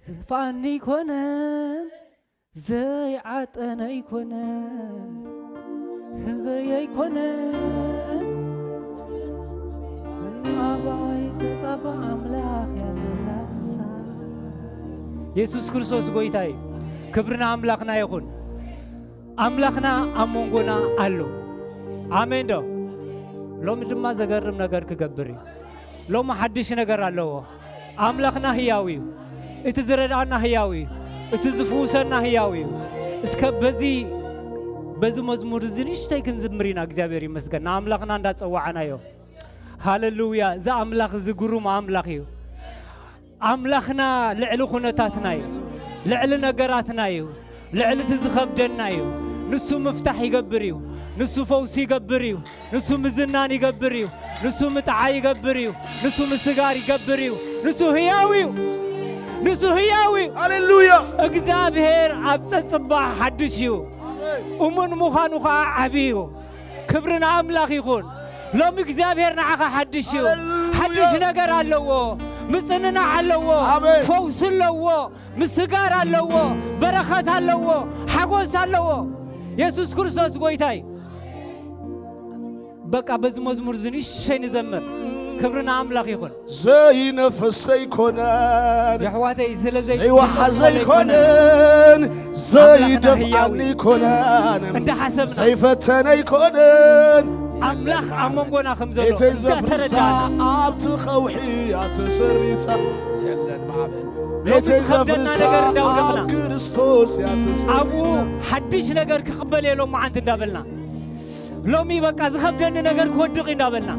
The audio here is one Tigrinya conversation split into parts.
ክፋኒ ኣይኮነን፣ ዘይዓጠነ ኣይኮነን፣ ህበይ ኣይኮነን። ኣባይ ተጻባ ኣምላኽ እያ ዘላ ንሳ። የሱስ ክርስቶስ ጎይታ እዩ። ክብሪ ንኣምላኽና ይኹን። ኣምላኽና ኣብ መንጎና ኣሎ። ኣሜን ዶ? ሎሚ ድማ ዘገርም ነገር ክገብር እዩ። ሎሚ ሓድሽ ነገር ኣለዎ። ኣምላኽና ህያው እዩ። እቲ ዝረድኣና ህያው እዩ። እቲ ዝፍውሰና ህያው እዩ። እስከ በዚ፣ በዚ መዝሙር እዚ ንእሽተይ ክንዝምር ኢና። እግዚኣብሔር ይመስገን። ንኣምላኽና እንዳጸዋዕናዮ። ሃሌሉያ። እዚ ኣምላኽ እዚ ግሩም ኣምላኽ እዩ። ኣምላኽና ልዕሊ ኩነታትና እዩ። ልዕሊ ነገራትና እዩ። ልዕሊ እቲ ዝኸብደና እዩ። ንሱ ምፍታሕ ይገብር እዩ። ንሱ ፈውሲ ይገብር እዩ። ንሱ ምዝናን ይገብር እዩ። ንሱ ምጥዓይ ይገብር እዩ። ንሱ ምስጋር ይገብር እዩ። ንሱ ህያው እዩ። ንሱ ህያው እዩ። ሃሌሉያ። እግዚኣብሔር ኣብ ጸጽባ ሓድሽ እዩ። ኣሜን። እሙን ምዃኑ ኸዓ ዓቢ እዩ። ክብሪ ንኣምላኽ ይኹን። ሎሚ እግዚኣብሔር ንዓኻ ሓድሽ እዩ። ሃሌሉያ። ሓድሽ ነገር ኣለዎ። ምጽንናዕ ኣለዎ። ኣሜን። ፈውሲ ኣለዎ። ምስጋር ኣለዎ። በረኸት ኣለዎ። ሓጎስ ኣለዎ። የሱስ ክርስቶስ ጎይታ እዩ። በቃ በዚ መዝሙር እዚ ንእሽተይ ንዘምር። ክብሪ ንኣምላኽ ይኹን። ዘይነፍስ ዘይኮነን፣ የሕዋተይ፣ ስለ ዘይወሓ ዘይኮነን፣ ዘይደፍኣኒ ኣይኮነን፣ እንዳሓሰብና ዘይፈተነ ኣይኮነን። ኣምላኽ ኣብ መንጎና ከም ዘሎ ቤተይ ዘፍርሳ እንዳተረዳእና፣ ኣብቲ ኸውሒ እያ ተሰሪታ። የለን ማዕበል ሎሚ ቤተይ ዝኸብደና ዘፍርሳ ነገር እንዳውደቕና፣ ኣብ ክርስቶስ እያ ተሰሪታ። ኣብኡ ሓድሽ ነገር ክቕበል እየ ሎሚ መዓንቲ እንዳበልና፣ ሎሚ በቃ ዝኸብደኒ ነገር ክወድቕ እዩ እንዳበልና፣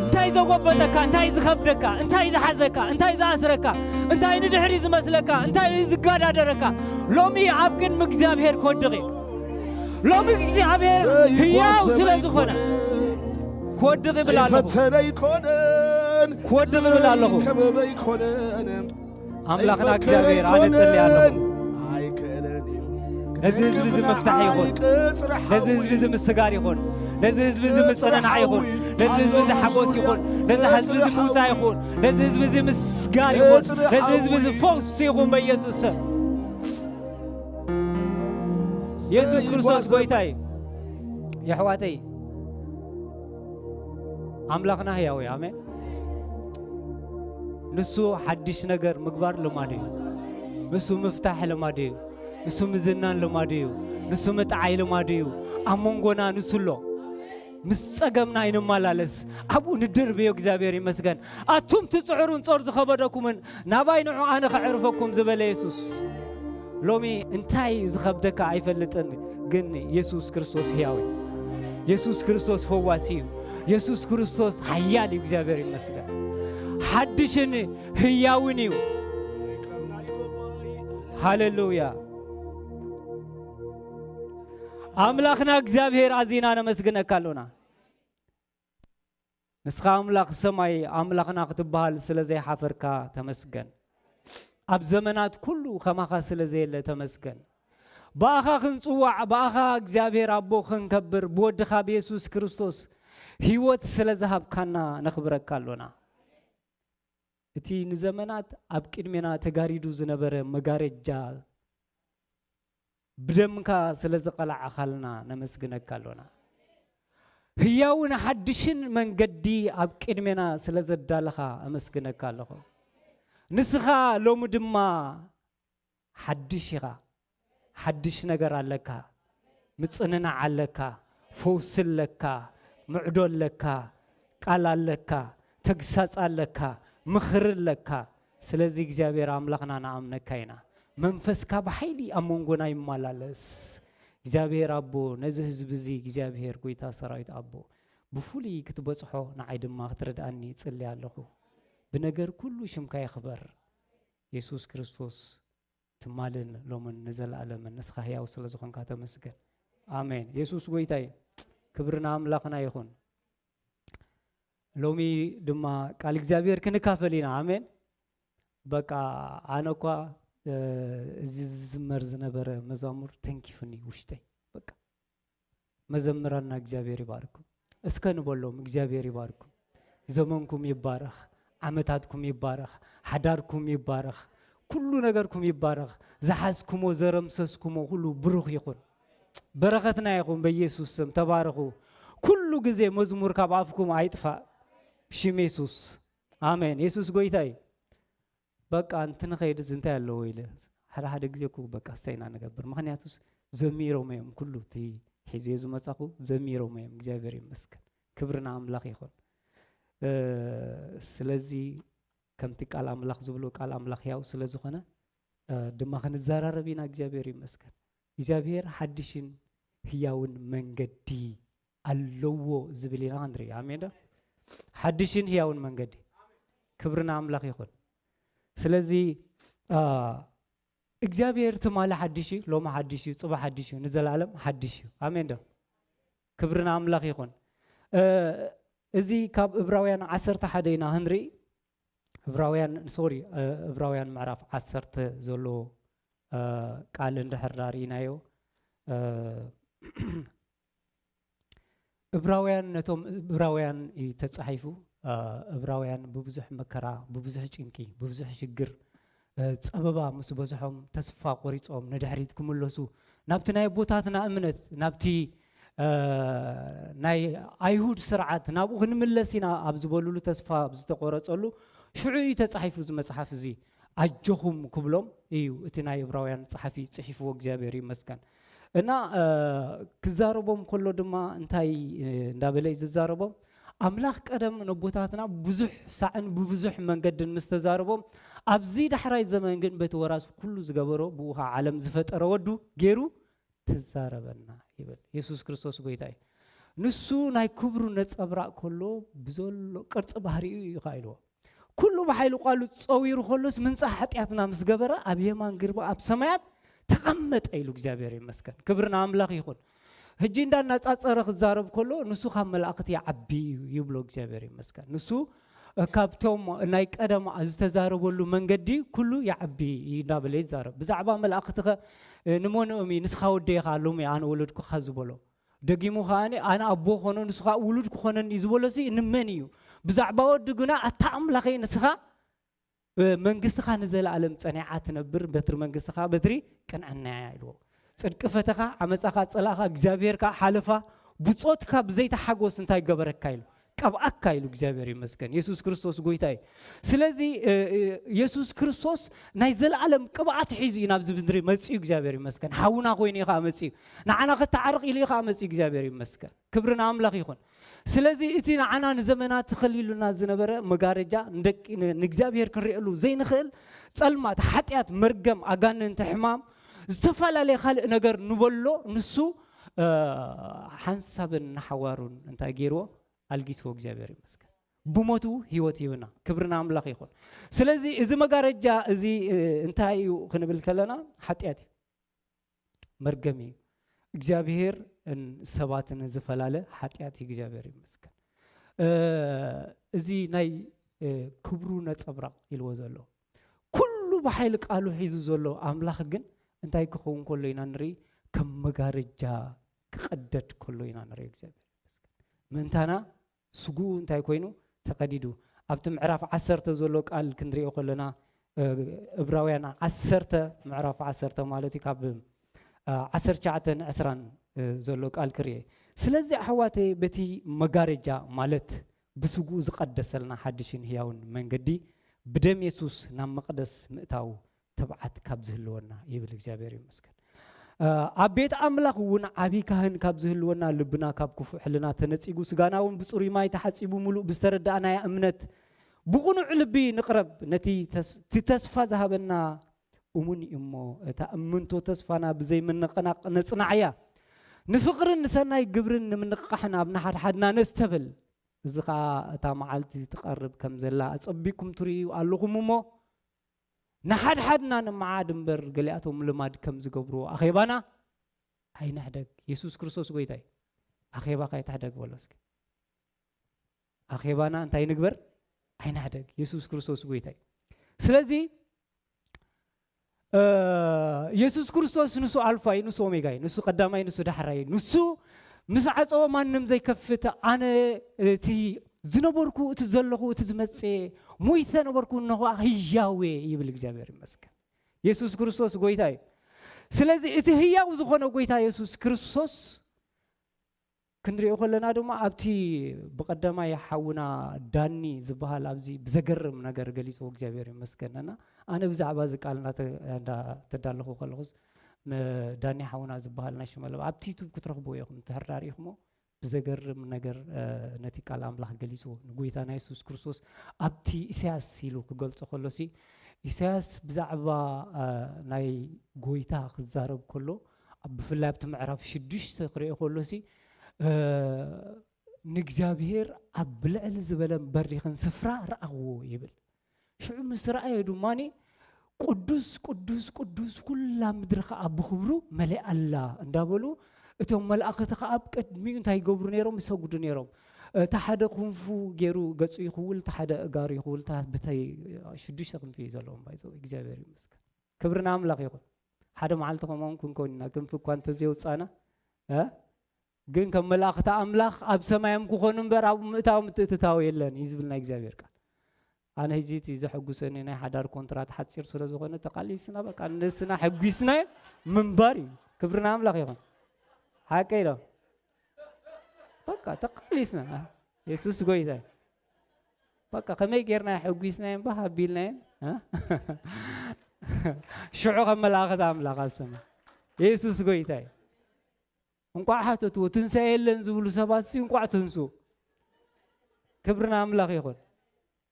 እንታይ ዘጎበጠካ፣ እንታይ ዝኸብደካ፣ እንታይ ዝሓዘካ፣ እንታይ ዝኣስረካ፣ እንታይ ንድሕሪ ዝመስለካ፣ እንታይ እዩ ዝጋዳደረካ፣ ሎሚ ኣብ ቅድሚ እግዚኣብሔር ክወድቕ እዩ። ሎሚ እግዚኣብሔር ህያው ስለ ዝኾነ ክወድቕ ይብል ኣለኹ። ዘይፈተነ ኣይኮነን፣ ክወድቕ ይብል ኣለኹ። ዘይከበበ ኣይኮነን። ኣምላኽና እግዚኣብሔር፣ ኣነ እጽሊ ኣለኹ። ነዚ ህዝቢ እዚ ምፍታሕ ይኹን። ነዚ ህዝቢ እዚ ምስጋር ይኹን። ነዚ ህዝቢ እዚ ምጽንናዕ ይኹን። ነዚ ህዝቢ እዚ ሓጎስ ይኹን። ነዚ ህዝቢ እዚ ምውጻእ ይኹን። ነዚ ህዝቢ እዚ ምስጋር ይኹን። ነዚ ህዝቢ እዚ ፈውሲ ይኹን በኢየሱስ ስም። የሱስ ክርስቶስ ጎይታ እዩ። የሕዋተይ፣ ኣምላኽና ህያው እዩ። ኣሜን። ንሱ ሓድሽ ነገር ምግባር ልማዱ እዩ። ንሱ ምፍታሕ ልማዱ እዩ። ንሱ ምዝናን ልማዱ እዩ። ንሱ ምጥዓይ ልማዱ እዩ። ኣብ መንጎና ንሱ ኣሎ። ምስ ጸገምና ኣይንመላለስ፣ ኣብኡ ንድርብዮ። እግዚኣብሔር ይመስገን። ኣቱም ትጽዕሩን ጾር ዝኸበደኩምን ናባይ ንዑ፣ ኣነ ኸዕርፈኩም ዝበለ የሱስ። ሎሚ እንታይ እዩ ዝኸብደካ ኣይፈልጥን፣ ግን የሱስ ክርስቶስ ህያው እዩ። የሱስ ክርስቶስ ፈዋሲ እዩ። የሱስ ክርስቶስ ሓያል እዩ። እግዚኣብሔር ይመስገን። ሓድሽን ህያውን እዩ። ሃሌሉያ። ኣምላኽና እግዚኣብሔር ኣዚና ነመስግነካ ኣሎና። ንስኻ ኣምላኽ ሰማይ ኣምላኽና ክትበሃል ስለ ዘይሓፈርካ ተመስገን። ኣብ ዘመናት ኩሉ ከማኻ ስለ ዘየለ ተመስገን። ብኣኻ ክንጽዋዕ፣ ብኣኻ እግዚኣብሔር ኣቦ ክንከብር፣ ብወድኻ ብየሱስ ክርስቶስ ህይወት ስለ ዝሃብካና ነኽብረካ ኣሎና። እቲ ንዘመናት ኣብ ቅድሜና ተጋሪዱ ዝነበረ መጋረጃ ብደምካ ስለ ዝቐላዕኻልና ነመስግነካ ኣሎና። ህያውን ሓድሽን መንገዲ ኣብ ቅድሜና ስለ ዘዳለኻ ኣመስግነካ ኣለኹ። ንስኻ ሎሚ ድማ ሓድሽ ኢኻ። ሓድሽ ነገር ኣለካ። ምጽንናዕ ኣለካ። ፈውሲ ኣለካ። ምዕዶ ኣለካ። ቃል ኣለካ። ተግሳጽ ኣለካ። ምኽሪ ኣለካ። ስለዚ እግዚኣብሔር ኣምላኽና ንኣምነካ ኢና። መንፈስካ ብሓይሊ ኣብ መንጎና ይመላለስ። እግዚኣብሔር ኣቦ፣ ነዚ ህዝቢ እዚ እግዚኣብሔር ጎይታ ሰራዊት ኣቦ፣ ብፍሉይ ክትበጽሖ ንዓይ ድማ ክትረድኣኒ ይጽሊ ኣለኹ። ብነገር ኩሉ ሽምካ ይኽበር። የሱስ ክርስቶስ ትማልን ሎምን ንዘለኣለምን ንስኻ ህያው ስለ ዝኾንካ ተመስገን። ኣሜን። የሱስ ጎይታ እዩ። ክብሪ ንኣምላኽና ይኹን። ሎሚ ድማ ቃል እግዚኣብሔር ክንካፈል ኢና። ኣሜን። በቃ ኣነ እኳ፣ እ፣ እዚ ዝዝመር ዝነበረ መዛሙር ተንኪፉኒ ውሽጠይ። በቃ መዘምራንና እግዚኣብሔር ይባርኩም። እስከ ንበሎም፣ እግዚኣብሔር ይባርኩም። ዘመንኩም ይባረኽ፣ ዓመታትኩም ይባረኽ፣ ሓዳርኩም ይባረኽ፣ ኩሉ ነገርኩም ይባረኽ። ዝሓዝኩሞ ዘረምሰስኩሞ ኩሉ ብሩኽ ይኹን። በረኸትና ይኹን በኢየሱስ ስም። ተባረኹ። ኩሉ ግዜ መዝሙር ካብ ኣፍኩም ኣይጥፋእ። ብሽም የሱስ። ኣሜን። የሱስ ጎይታ እዩ። በቃ እንትንኸይድስ እንታይ ኣለዎ ኢለ ሓደ ሓደ ግዜ እኮ በቃ እስታይ ኢና ንገብር። ምኽንያቱስ ዘሚሮም እዮም፣ ኩሉ እቲ ሒዘ ዝመጻኹ ዘሚሮም እዮም። እግዚኣብሔር ይመስገን። ክብሪ ንኣምላኽ ይኹን። እ፣ ስለዚ ከምቲ ቃል ኣምላኽ ዝብሎ ቃል ኣምላኽ ሕያው ስለ ዝኾነ፣ እ፣ ድማ ክንዘራረብ ኢና። እግዚኣብሔር ይመስገን። እግዚኣብሔር ሓድሽን ህያውን መንገዲ ኣለዎ ዝብል ኢና ክንርኢ። ኣሜን ዶ? ሓድሽን ህያውን መንገዲ። ክብሪ ንኣምላኽ ይኹን። ስለዚ፣ እ፣ እግዚኣብሔር ትማሊ ሓድሽ እዩ፣ ሎሚ ሓድሽ እዩ፣ ጽባሕ ሓድሽ እዩ፣ ንዘለኣለም ሓድሽ እዩ። ኣሜን ዶ? ክብሪ ንኣምላኽ ይኹን። እ፣ እዚ ካብ እብራውያን ዓሰርተ ሓደ ኢና ክንርኢ። እብራውያን፣ ሶሪ፣ እ፣ እብራውያን ምዕራፍ ዓሰርተ ዘሎ፣ እ፣ ቃል እንድሕር ዳርኢናዮ፣ እ፣ እብራውያን ነቶም እብራውያን እዩ ተጻሒፉ። እ፣ እብራውያን ብብዙሕ መከራ፣ ብብዙሕ ጭንቂ፣ ብብዙሕ ሽግር፣ እ፣ ጸበባ ምስ በዝሖም ተስፋ ቆሪጾም ንድሕሪት ክምለሱ ናብቲ ናይ ኣቦታትና እምነት፣ ናብቲ፣ እ፣ ናይ ኣይሁድ ስርዓት ናብኡ ክንምለስ ኢና ኣብ ዝበሉሉ ተስፋ ኣብ ዝተቆረጸሉ ሽዑ እዩ ተጻሒፉ እዚ መጽሓፍ እዚ። ኣጆኹም ክብሎም እዩ እቲ ናይ እብራውያን ጸሓፊ ጽሒፍዎ፣ እግዚኣብሔር ይመስገን። እና፣ እ፣ ክዛረቦም ከሎ ድማ እንታይ፣ እ፣ እንዳበለ እዩ ዝዛረቦም? ኣምላኽ ቀደም ነቦታትና ብዙሕ ሳዕን ብብዙሕ መንገድን ምስ ተዛረቦም፣ ኣብዚ ዳሕራይ ዘመን ግን በቲ ወራስ ኩሉ ዝገበሮ ብኡ ኸዓ ዓለም ዝፈጠረ ወዱ ገይሩ ተዛረበና ይብል። የሱስ ክርስቶስ ጎይታ እዩ። ንሱ ናይ ክብሩ ነጸብራቕ ከሎ ብዘሎ ቅርጺ ባህሪኡ እዩ ኸዓ ኢልዎ። ኩሉ ብሓይሊ ቃሉ ጸዊሩ ከሎስ ምንጻህ ሓጢኣትና ምስ ገበረ ኣብ የማን ግርባ ኣብ ሰማያት ተቐመጠ ኢሉ እግዚኣብሔር ይመስገን። ክብሪ ንኣምላኽ ይኹን። ሕጂ እንዳናጻጸረ ክዛረብ ከሎ ንሱ ካብ መላእኽቲ ይዓቢ እዩ ይብሎ እግዚኣብሔር ይመስገን። ንሱ ካብቶም ናይ ቀደም ዝተዛረበሉ መንገዲ ኩሉ ይዓቢ እዩ እንዳበለ ይዛረብ። ብዛዕባ መላእኽትኸ ንመንኦም እዩ ንስኻ ወደይ ኢኻ ሎሚ ኣነ ወለድኩኻ ዝበሎ? ደጊሙ ከኣ ኣነ ኣቦ ኮኖ ንሱ ከኣ ውሉድ ክኾነኒ እዩ ዝበሎ ሲ ንመን እዩ? ብዛዕባ ወዲ ግና ኣታ ኣምላኸይ ንስኻ እ፣ መንግስትኻ ንዘለኣለም ጸኒዓ ትነብር፣ በትሪ መንግስትኻ በትሪ ቅንዕና እያ ኢልዎ። ጽድቂ ፈተኻ፣ ዓመጻኻ ጸላእኻ፣ እግዚኣብሔር ከኣ ሓለፋ፣ ብጾትካ ብዘይተሓጎስ እንታይ ገበረካ ኢሉ? ቀብኣካ ኢሉ። እግዚኣብሔር ይመስገን። የሱስ ክርስቶስ ጎይታ እዩ። ስለዚ፣ እ፣ እ፣ የሱስ ክርስቶስ ናይ ዘለኣለም ቅብኣት ሒዙ እዩ ናብዚ ምድሪ መጺኡ። እግዚኣብሔር ይመስገን። ሓውና ኮይኑ እዩ ከኣ መጺኡ። ንዓና ክተዓርቕ ኢሉ እዩ ከኣ መጺኡ። እግዚኣብሔር ይመስገን። ክብሪ ንኣምላኽ ይኹን። ስለዚ እቲ ንዓና ንዘመናት ተኸሊሉና ዝነበረ መጋረጃ ንደቂ-፣ ን-፣ ንእግዚኣብሔር ክንርእየሉ ዘይንኽእል ጸልማት፣ ሓጢኣት፣ መርገም፣ ኣጋንንቲ፣ ሕማም፣ ዝተፈላለየ ካልእ ነገር ንበሎ ንሱ፣ እ፣ ሓንሳብን ንሓዋሩን እንታይ ገይርዎ? ኣልጊስዎ። እግዚኣብሔር ይመስገን። ብሞቱ ህይወት ሂብና። ክብሪ ንኣምላኽ ይኹን። ስለዚ እዚ መጋረጃ እዚ፣ እ፣ እንታይ እዩ ክንብል ከለና ሓጢኣት እዩ። መርገም እዩ። እግዚኣብሔር ን-፣ ሰባትን ዝፈላለ ሓጢኣት እዩ። እግዚኣብሔር ይመስገን። እ፣ እዚ ናይ፣ እ፣ ክብሩ ነጸብራቕ ኢልዎ ዘሎ ኩሉ ብሓይሊ ቃሉ ሒዙ ዘሎ ኣምላኽ ግን እንታይ ክኸውን ከሎ ኢና ንርኢ? ከም መጋረጃ ክቐደድ ከሎ ኢና ንርኢ። እግዚኣብሔር ይመስገን። ምእንታና ስግኡ እንታይ ኮይኑ ተቐዲዱ? ኣብቲ ምዕራፍ ዓሰርተ ዘሎ ቃል ክንሪኦ ከለና፣ እ፣ እብራውያን ዓሰርተ፣ ምዕራፍ ዓሰርተ ማለት እዩ፣ ካብ፣ እ፣ ዓሰርተ ትሽዓተን ዕስራን፣ እ፣ ዘሎ ቃል ክርኤ። ስለዚ ኣሕዋተይ በቲ መጋረጃ ማለት ብስግኡ ዝቐደሰልና ሓድሽን ህያውን መንገዲ ብደም የሱስ ናብ መቕደስ ምእታው ትብዓት ካብ ዝህልወና ይብል። እግዚኣብሔር ይመስገን። እ፣ ኣብ ቤት ኣምላኽ እውን ዓቢ ካህን ካብ ዝህልወና፣ ልብና ካብ ክፉእ ሕልና ተነጺጉ፣ ስጋና እውን ብጽሩይ ማይ ተሓጺቡ፣ ምሉእ ብዝተረዳእናያ እምነት ብቕኑዕ ልቢ ንቕረብ። ነቲ ተስ-፣ እቲ ተስፋ ዝሃበና እሙን እዩ እሞ፣ እታ እምንቶ ተስፋና ብዘይምንቕናቕ ነጽንዓያ። ንፍቕርን ንሰናይ ግብርን ንምንቕቓሕን ኣብ ንሓድሓድና ነስተብል። እዚ ኸኣ እታ መዓልቲ ትቐርብ ከም ዘላ ኣጸቢቕኩም ትርእዩ ኣለኹም እሞ፣ ንሓድሓድና ንመዓድ እምበር፣ ገሊኣቶም ልማድ ከም ዝገብርዎ ኣኼባና ኣይንሕደግ። የሱስ ክርስቶስ ጎይታ እዩ። ኣኼባኻ ኣይትሕደግ በሎ እስኪ። ኣኼባና እንታይ ንግበር? ኣይንሕደግ። የሱስ ክርስቶስ ጎይታ እዩ። ስለዚ፣ እ፣ የሱስ ክርስቶስ ንሱ ኣልፋ እዩ፣ ንሱ ኦሜጋ እዩ፣ ንሱ ቀዳማይ፣ ንሱ ዳሕራይ እዩ። ንሱ ምስ ዓጸወ ማንም ዘይከፍት፣ ኣነ እቲ ዝነበርኩ፣ እቲ ዘለኹ፣ እቲ ዝመጽእ፣ ሞይተ ነበርኩ፣ እነሆ ህያው እየ ይብል። እግዚኣብሔር ይመስገን። የሱስ ክርስቶስ ጎይታ እዩ። ስለዚ እቲ ህያው ዝኾነ ጎይታ የሱስ ክርስቶስ ክንሪኦ ከለና ድማ ኣብቲ ብቐዳማይ ሓውና ዳኒ ዝበሃል ኣብዚ ብዘገርም ነገር ገሊጽዎ እግዚኣብሔር ይመስገን። እና ኣነ ብዛዕባ እዚ ቃል እናተ-፣ እንዳ-፣ ተዳለኹ ከለኹስ ም-፣ ዳኒ ሓውና ዝበሃል ናይ ሽመለባ ኣብቲ ዩቱብ ክትረኽብዎ ኢኹም። እንድሕር ዳኣ ርኢኹሞ ብዘገርም ነገር፣ እ፣ ነቲ ቃል ኣምላኽ ገሊጽዎ። ንጎይታና የሱስ ክርስቶስ ኣብቲ ኢሳያስ ኢሉ ክገልጾ ከሎሲ፣ ኢሳያስ ብዛዕባ፣ እ፣ ናይ ጎይታ ክዛረብ ከሎ፣ ኣብ፣ ብፍላይ ኣብቲ ምዕራፍ ሽዱሽተ ክርእዮ ከሎሲ፣ እ፣ ንእግዚኣብሔር ኣብ ብልዕል ዝበለን በሪኽን ስፍራ ረኣኽዎ ይብል። ሽዑ ምስ ረኣዮ ድማኒ፣ "ቅዱስ፣ ቅዱስ፣ ቅዱስ፣ ኩላ ምድሪ ኸኣ ብኽብሩ መሊኣ ኣላ" እንዳበሉ፣ እቶም መላእኽቲ ኸኣ ኣብ ቅድሚኡ እንታይ ይገብሩ ነይሮም? ይሰግዱ ነይሮም። እቲ ሓደ ክንፉ ገይሩ ገጹ ይኽውል፣ እቲ ሓደ እጋሩ ይኽውል፣ እታ በታይ ሽዱሽተ ክንፊ እዩ ዘለዎም። ባይዘው እግዚኣብሔር ይመስገን። ክብሪ ንኣምላኽ ይኹን። ሓደ መዓልቲ ከምኦም ክንኮን ኢና፣ ክንፊ እኳ እንተዘየውጻና፣ እ? ግን ከም መላእኽቲ ኣምላኽ ኣብ ሰማዮም ክኾኑ እምበር፣ ኣብኡ ምእታው ምትእትታው የለን እዩ ዝብል ናይ እግዚኣብሔር ቃል። ኣነ ሕጂ እቲ ዘሐጉሰኒ ናይ ሓዳር ኮንትራት ሓጺር ስለ ዝኾነ፣ ተቓሊስና፣ በቃ፣ ንነስና ሕጒስና ምንባር እዩ። ክብሪ ንኣምላኽ ይኹን። ሓቀይ ዶ? በቃ፣ ተቓሊስና። የሱስ ጎይታ እዩ። በቃ፣ ከመይ ጌርና ሕጒስናዮም፣ ባህ ኣቢልናዮም፣ እ? ሽዑ ከም መላእኽቲ ኣምላኽ ኣብ ሰማይ። የሱስ ጎይታ እዩ። እንቋዕ ሓተትዎ፣ ትንሳኤ የለን ዝብሉ ሰባት ሲ እንቋዕ ተንስኡ። ክብሪ ንኣምላኽ ይኹን።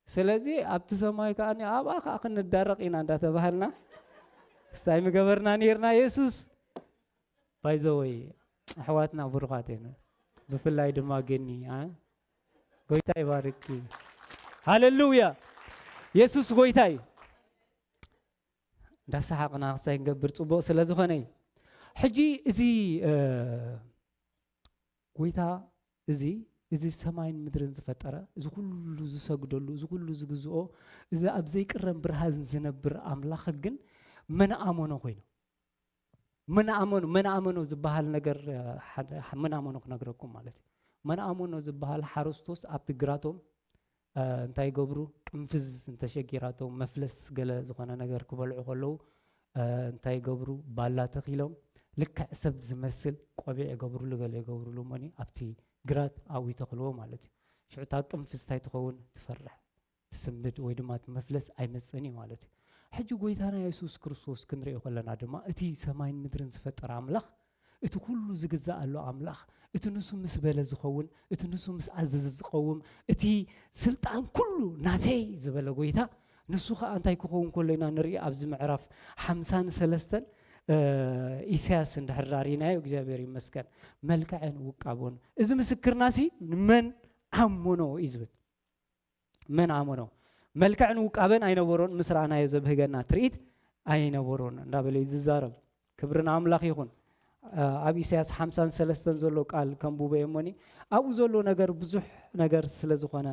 ስለዚ ኣብቲ ሰማይ ከኣ ኣብኣ ከኣ ክንዳረቕ ኢና እንዳተባሃልና፣ እስታይ ምገበርና ነይርና የሱስ። ባይዘወይ ኣሕዋትና ብሩኻት እዮም። ብፍላይ ድማ ገኒ፣ አ? ጎይታ ይባርኪ። ሃሌሉያ። የሱስ ጎይታ እዩ። እንዳሰሓቕና ክስታይ ክንገብር ጽቡቕ ስለ ዝኾነ እዩ። ሕጂ እዚ፣ እ፣ ጎይታ እዚ፣ እዚ ሰማይን ምድርን ዝፈጠረ፣ እዚ ኩሉ ዝሰግደሉ፣ እዚ ኩሉ ዝግዝኦ፣ እዚ ኣብ ዘይቅረን ብርሃን ዝነብር ኣምላኽ ግን መን ኣመኖ ኮይኑ? መን ኣመኖ፣ መን ኣመኖ ዝበሃል ነገር፣ እ፣ ሓደ፣ መን ኣመኖ ክነግረኩም ማለት እዩ። መን ኣመኖ ዝበሃል ሓረስቶስ ኣብቲ ግራቶም እ፣ እንታይ ይገብሩ? ቅንፍዝ እንተሸጊራቶም፣ መፍለስ ገለ ዝኾነ ነገር ክበልዑ ከለዉ፣ እ፣ እንታይ ይገብሩ? ባላ ተኺሎም፣ ልክዕ ሰብ ዝመስል ቆቢዕ ይገብሩሉ፣ ገለ ይገብሩሉ፣ እሞኒ ኣብቲ ግራት ኣብኡ ይተኽልዎ ማለት እዩ። ሽዑ እታ ቅንፍዝ እንታይ ትኸውን? ትፈርሕ፣ ትስምብድ፣ ወይ ድማ እቲ መፍለስ ኣይመጽእን እዩ ማለት እዩ። ሕጂ ጎይታና የሱስ ክርስቶስ ክንሪኦ ከለና ድማ፣ እቲ ሰማይን ምድርን ዝፈጠረ ኣምላኽ፣ እቲ ኩሉ ዝግዛኣሉ ኣምላኽ፣ እቲ ንሱ ምስ በለ ዝኸውን፣ እቲ ንሱ ምስ ኣዘዘ ዝቐውም፣ እቲ ስልጣን ኩሉ ናተይ ዝበለ ጎይታ፣ ንሱ ኸኣ እንታይ ክኸውን ከሎ ኢና ንርኢ? ኣብዚ ምዕራፍ ሓምሳን ሰለስተን፣ እ፣ ኢሳያስ እንድሕር ርኢናዮ፣ እግዚኣብሔር ይመስገን፣ መልክዕን ውቃቦን። እዚ ምስክርናሲ ንመን ኣመኖ እዩ ዝብል። መን ኣመኖ? መልክዕን ውቃበን ኣይነበሮን፣ ምስ ረኣናዮ ዘብህገና ትርኢት ኣይነበሮን እንዳበለ እዩ ዝዛረብ። ክብሪ ንኣምላኽ ይኹን። እ፣ ኣብ ኢሳያስ ሓምሳን ሰለስተን ዘሎ ቃል ከንብቦ እየ እሞኒ፣ ኣብኡ ዘሎ ነገር ብዙሕ ነገር ስለ ዝኾነ፣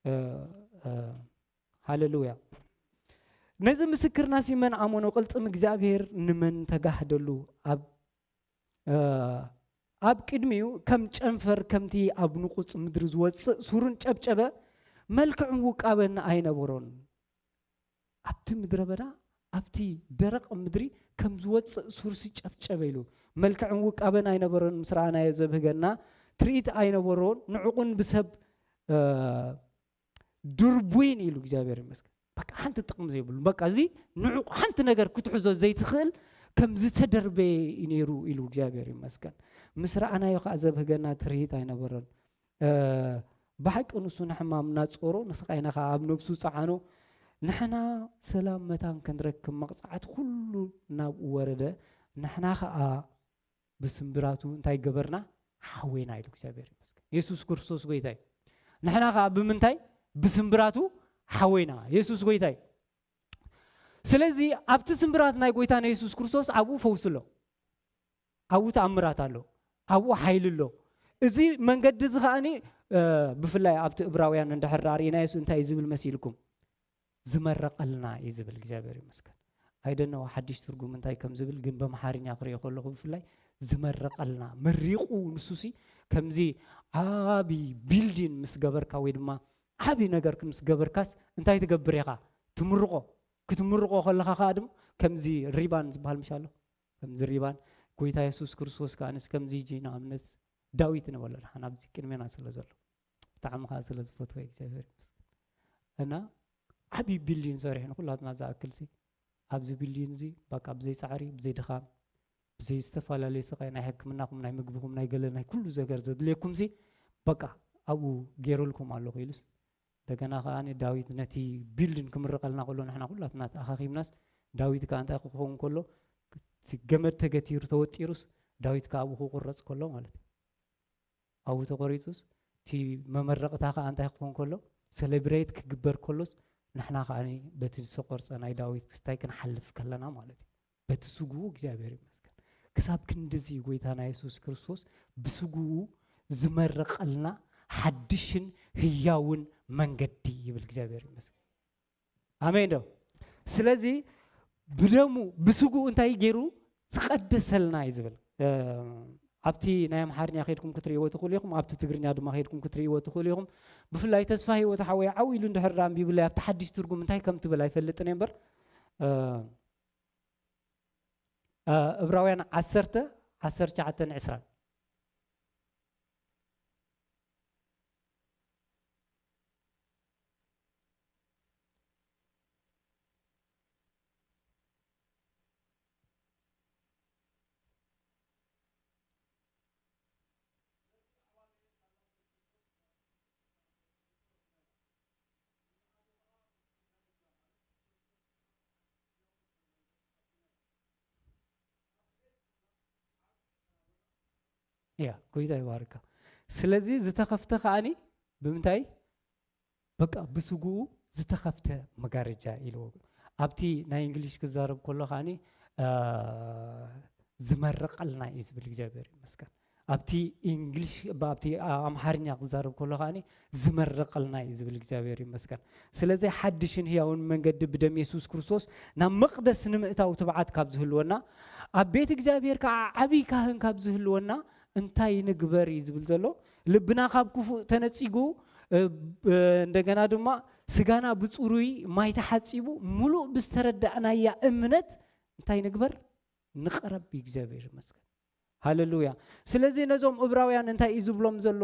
እ፣ እ፣ ሃሌሉያ። ነዚ ምስክርናሲ መን ኣመኖ? ቅልጽም እግዚኣብሔር ንመን ተጋህደሉ? ኣብ እ፣ ኣብ ቅድሚኡ ከም ጨንፈር፣ ከምቲ ኣብ ንቑጽ ምድሪ ዝወጽእ ሱርን ጨብጨበ፣ መልክዕን ውቃበን ኣይነበሮን። ኣብቲ ምድረ በዳ፣ ኣብቲ ደረቕ ምድሪ ከም ዝወጽእ ሱርሲ ጨብጨበ ኢሉ፣ መልክዕን ውቃበን ኣይነበሮን። ምስ ረኣናዮ ዘብህገና ትርኢት ኣይነበሮን። ንዕቑን ብሰብ፣ እ፣ ድርቡይን ኢሉ እግዚኣብሔር ይመስገን። በቃ ሓንቲ ጥቕሚ ዘይብሉ። በቃ እዚ ንዑቕ ሓንቲ ነገር ክትሕዞ ዘይትኽእል ከም ዝተደርበየ እዩ ነይሩ ኢሉ እግዚኣብሔር ይመስገን። ምስ ረኣናዮ ከኣ ዘብህገና ትርኢት ኣይነበረን። እ፣ ብሓቂ ንሱ ንሕማምና ጾሮ፣ ንስቓይና ከኣ ኣብ ነብሱ ጸዓኖ። ንሕና ሰላም መታን ክንረክብ መቕጻዕቲ ኩሉ ናብኡ ወረደ። ንሕና ከኣ ብስምብራቱ እንታይ ገበርና? ሓወይና ኢሉ እግዚኣብሔር ይመስገን። የሱስ ክርስቶስ ጎይታ እዩ። ንሕና ከኣ ብምንታይ? ብስምብራቱ ሓወይና። የሱስ ጎይታ እዩ። ስለዚ ኣብቲ ስምብራት ናይ ጎይታና የሱስ ክርስቶስ ኣብኡ ፈውሲ ኣሎ። ኣብኡ ተኣምራት ኣሎ። ኣብኡ ሓይሊ ኣሎ። እዚ መንገዲ እዚ ከኣኒ፣ እ፣ ብፍላይ ኣብቲ እብራውያን እንድሕር ደኣ ርኢናዮስ እንታይ እዩ ዝብል መሲልኩም? ዝመረቐልና እዩ ዝብል። እግዚኣብሔር ይመስገን። ኣይደነው ሓድሽ ትርጉም እንታይ ከም ዝብል ግን፣ በምሓርኛ ክሪኦ ከለኹ ብፍላይ ዝመረቐልና፣ መሪቑ። ንሱሲ ከምዚ ዓቢ ቢልዲን ምስ ገበርካ ወይ ድማ ዓቢ ነገር ምስ ገበርካስ እንታይ ትገብር ኢኻ? ትምርቖ። ክትምርቆ ከለኻ ከኣ ድማ ከምዚ ሪባን ዝበሃል ምሽ ኣሎ። ከምዚ ሪባን ጎይታ የሱስ ክርስቶስ ከኣ ንስ ከምዚ እጂ ንኣብነት ዳዊት ንበሎ ንሓና ኣብዚ ቅድሜና ስለ ዘሎ ብጣዕሚ ከኣ ስለ ዝፈትዎ እግዚኣብሔር ይመስገን። እና ዓብዪ ቢልዲን ሰሪሑ ንኩላትና ዝኣክል ሲ ኣብዚ ቢልዲን እዚ በቃ ብዘይ ጻዕሪ ብዘይ ድኻም ብዘይ ዝተፈላለዩ ስቃይ ናይ ሕክምናኹም ናይ ምግብኹም ናይ ገለ ናይ ኩሉ ዘገር ዘድልየኩም ሲ በቃ ኣብኡ ገይሩልኩም ኣለኹ ኢሉስ እንደገና ከኣ ዳዊት ነቲ ቢልዲን ክምርቀልና ከሎ ንሕና ኩላትና ተኣኻኺብናስ ዳዊት ከኣ እንታይ ክኸውን ከሎ እቲ ገመድ ተገቲሩ ተወጢሩስ ዳዊት ከኣ ኣብኡ ክቁረጽ ከሎ ማለት እዩ። ኣብኡ ተቆሪጹስ እቲ መመረቕታ ከኣ እንታይ ክኾን ከሎ ሰለብሬት ክግበር ከሎስ ንሕና ከኣ በቲ ዝተቆርጸ ናይ ዳዊት ክስታይ ክንሓልፍ ከለና ማለት እዩ። በቲ ስጉኡ እግዚኣብሔር ይመስገን። ክሳብ ክንድዚ ጎይታና የሱስ ክርስቶስ ብስጉኡ ዝመረቐልና ሓድሽን ህያውን መንገዲ ይብል እግዚኣብሔር ይመስገን። ኣሜን ዶ? ስለዚ ብደሙ ብስጉኡ እንታይ ገይሩ ዝቐደሰልና እዩ ዝብል ኣብቲ ናይ ኣምሓርኛ ከድኩም ክትርእይዎ ትኽእሉ ኢኹም ኣብቲ ትግርኛ ድማ ከድኩም ክትርእይዎ ትኽእሉ ኢኹም። ብፍላይ ተስፋ ህይወት ሓወይ ዓው ኢሉ እንድሕር ዳ ኣንቢብለይ ኣብቲ ሓድሽ ትርጉም እንታይ ከም ትብል ኣይፈልጥን እየ እምበር እብራውያን ዓሰርተ ዓሰርተ ትሽዓተን ዕስራን ያ ጎይታ ይባርካ። ስለዚ ዝተኸፍተ ከኣኒ ብምንታይ በቃ ብስጉኡ ዝተኸፍተ መጋረጃ ኢልዎ ኣብቲ ናይ እንግሊሽ ክዛረብ ከሎ ከኣኒ ዝመረቐልና እዩ ዝብል እግዚኣብሔር ይመስገን። ኣብቲ እንግሊሽ ኣብቲ ኣምሓርኛ ክዛረብ ከሎ ከኣኒ ዝመረቐልና እዩ ዝብል እግዚኣብሔር ይመስገን። ስለዚ ሓድሽን ህያውን መንገዲ ብደም የሱስ ክርስቶስ ናብ መቕደስ ንምእታው ትብዓት ካብ ዝህልወና ኣብ ቤት እግዚኣብሔር ከዓ ዓብይ ካህን ካብ ዝህልወና እንታይ ንግበር እዩ ዝብል ዘሎ። ልብና ካብ ክፉእ ተነጺጉ እንደገና ድማ ስጋና ብፅሩይ ማይ ተሓፂቡ ሙሉእ ብዝተረዳእናያ እምነት እንታይ ንግበር ንቐረብ እግዚኣብሔር ይመስገን። ሃለሉያ። ስለዚ ነዞም እብራውያን እንታይ እዩ ዝብሎም ዘሎ?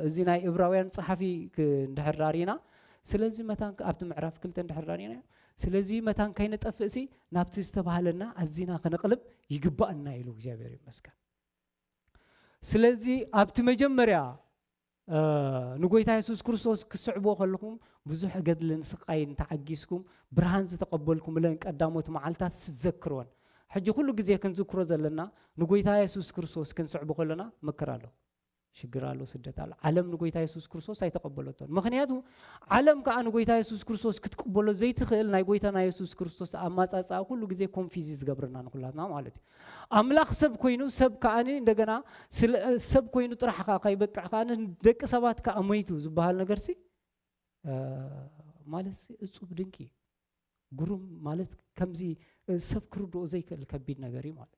እዚ ናይ እብራውያን ፀሓፊ እንድሕር ዳሪና ስለዚ መታን ኣብቲ ምዕራፍ ክልተ እንድሕር ዳሪና ስለዚ መታን ከይንጠፍእ ሲ ናብቲ ዝተባህለና ኣዚና ክንቕልብ ይግባእና ኢሉ እግዚኣብሔር ይመስገን። ስለዚ ኣብቲ መጀመርያ ንጎይታ የሱስ ክርስቶስ ክስዕቦ ከለኹም ብዙሕ ገድልን ስቃይን ተዓጊስኩም ብርሃን ዝተቐበልኩምለን ቀዳሞት መዓልታት ስዘክርወን። ሕጂ ኩሉ ግዜ ክንዝክሮ ዘለና ንጎይታ የሱስ ክርስቶስ ክንስዕቦ ከለና ምክር ኣሎ፣ ሽግር ኣሎ፣ ስደት ኣሎ። ዓለም ንጎይታ የሱስ ክርስቶስ ኣይተቐበለቶን። ምኽንያቱ ዓለም ከዓ ንጎይታ የሱስ ክርስቶስ ክትቅበሎ ዘይትኽእል ናይ ጎይታና የሱስ ክርስቶስ ኣማጻጽኣ ኩሉ ግዜ ኮንፊዚ ዝገብርና ንኩላትና ማለት እዩ። ኣምላኽ ሰብ ኮይኑ ሰብ ከኣኒ እንደገና ሰብ ኮይኑ ጥራሕ ከዓ ከይበቅዕ ከኣ ደቂ ሰባት ከዓ ሞይቱ ዝበሃል ነገር ሲ ማለት እጹብ ድንቂ ግሩም ማለት ከምዚ ሰብ ክርድኦ ዘይክእል ከቢድ ነገር እዩ ማለት።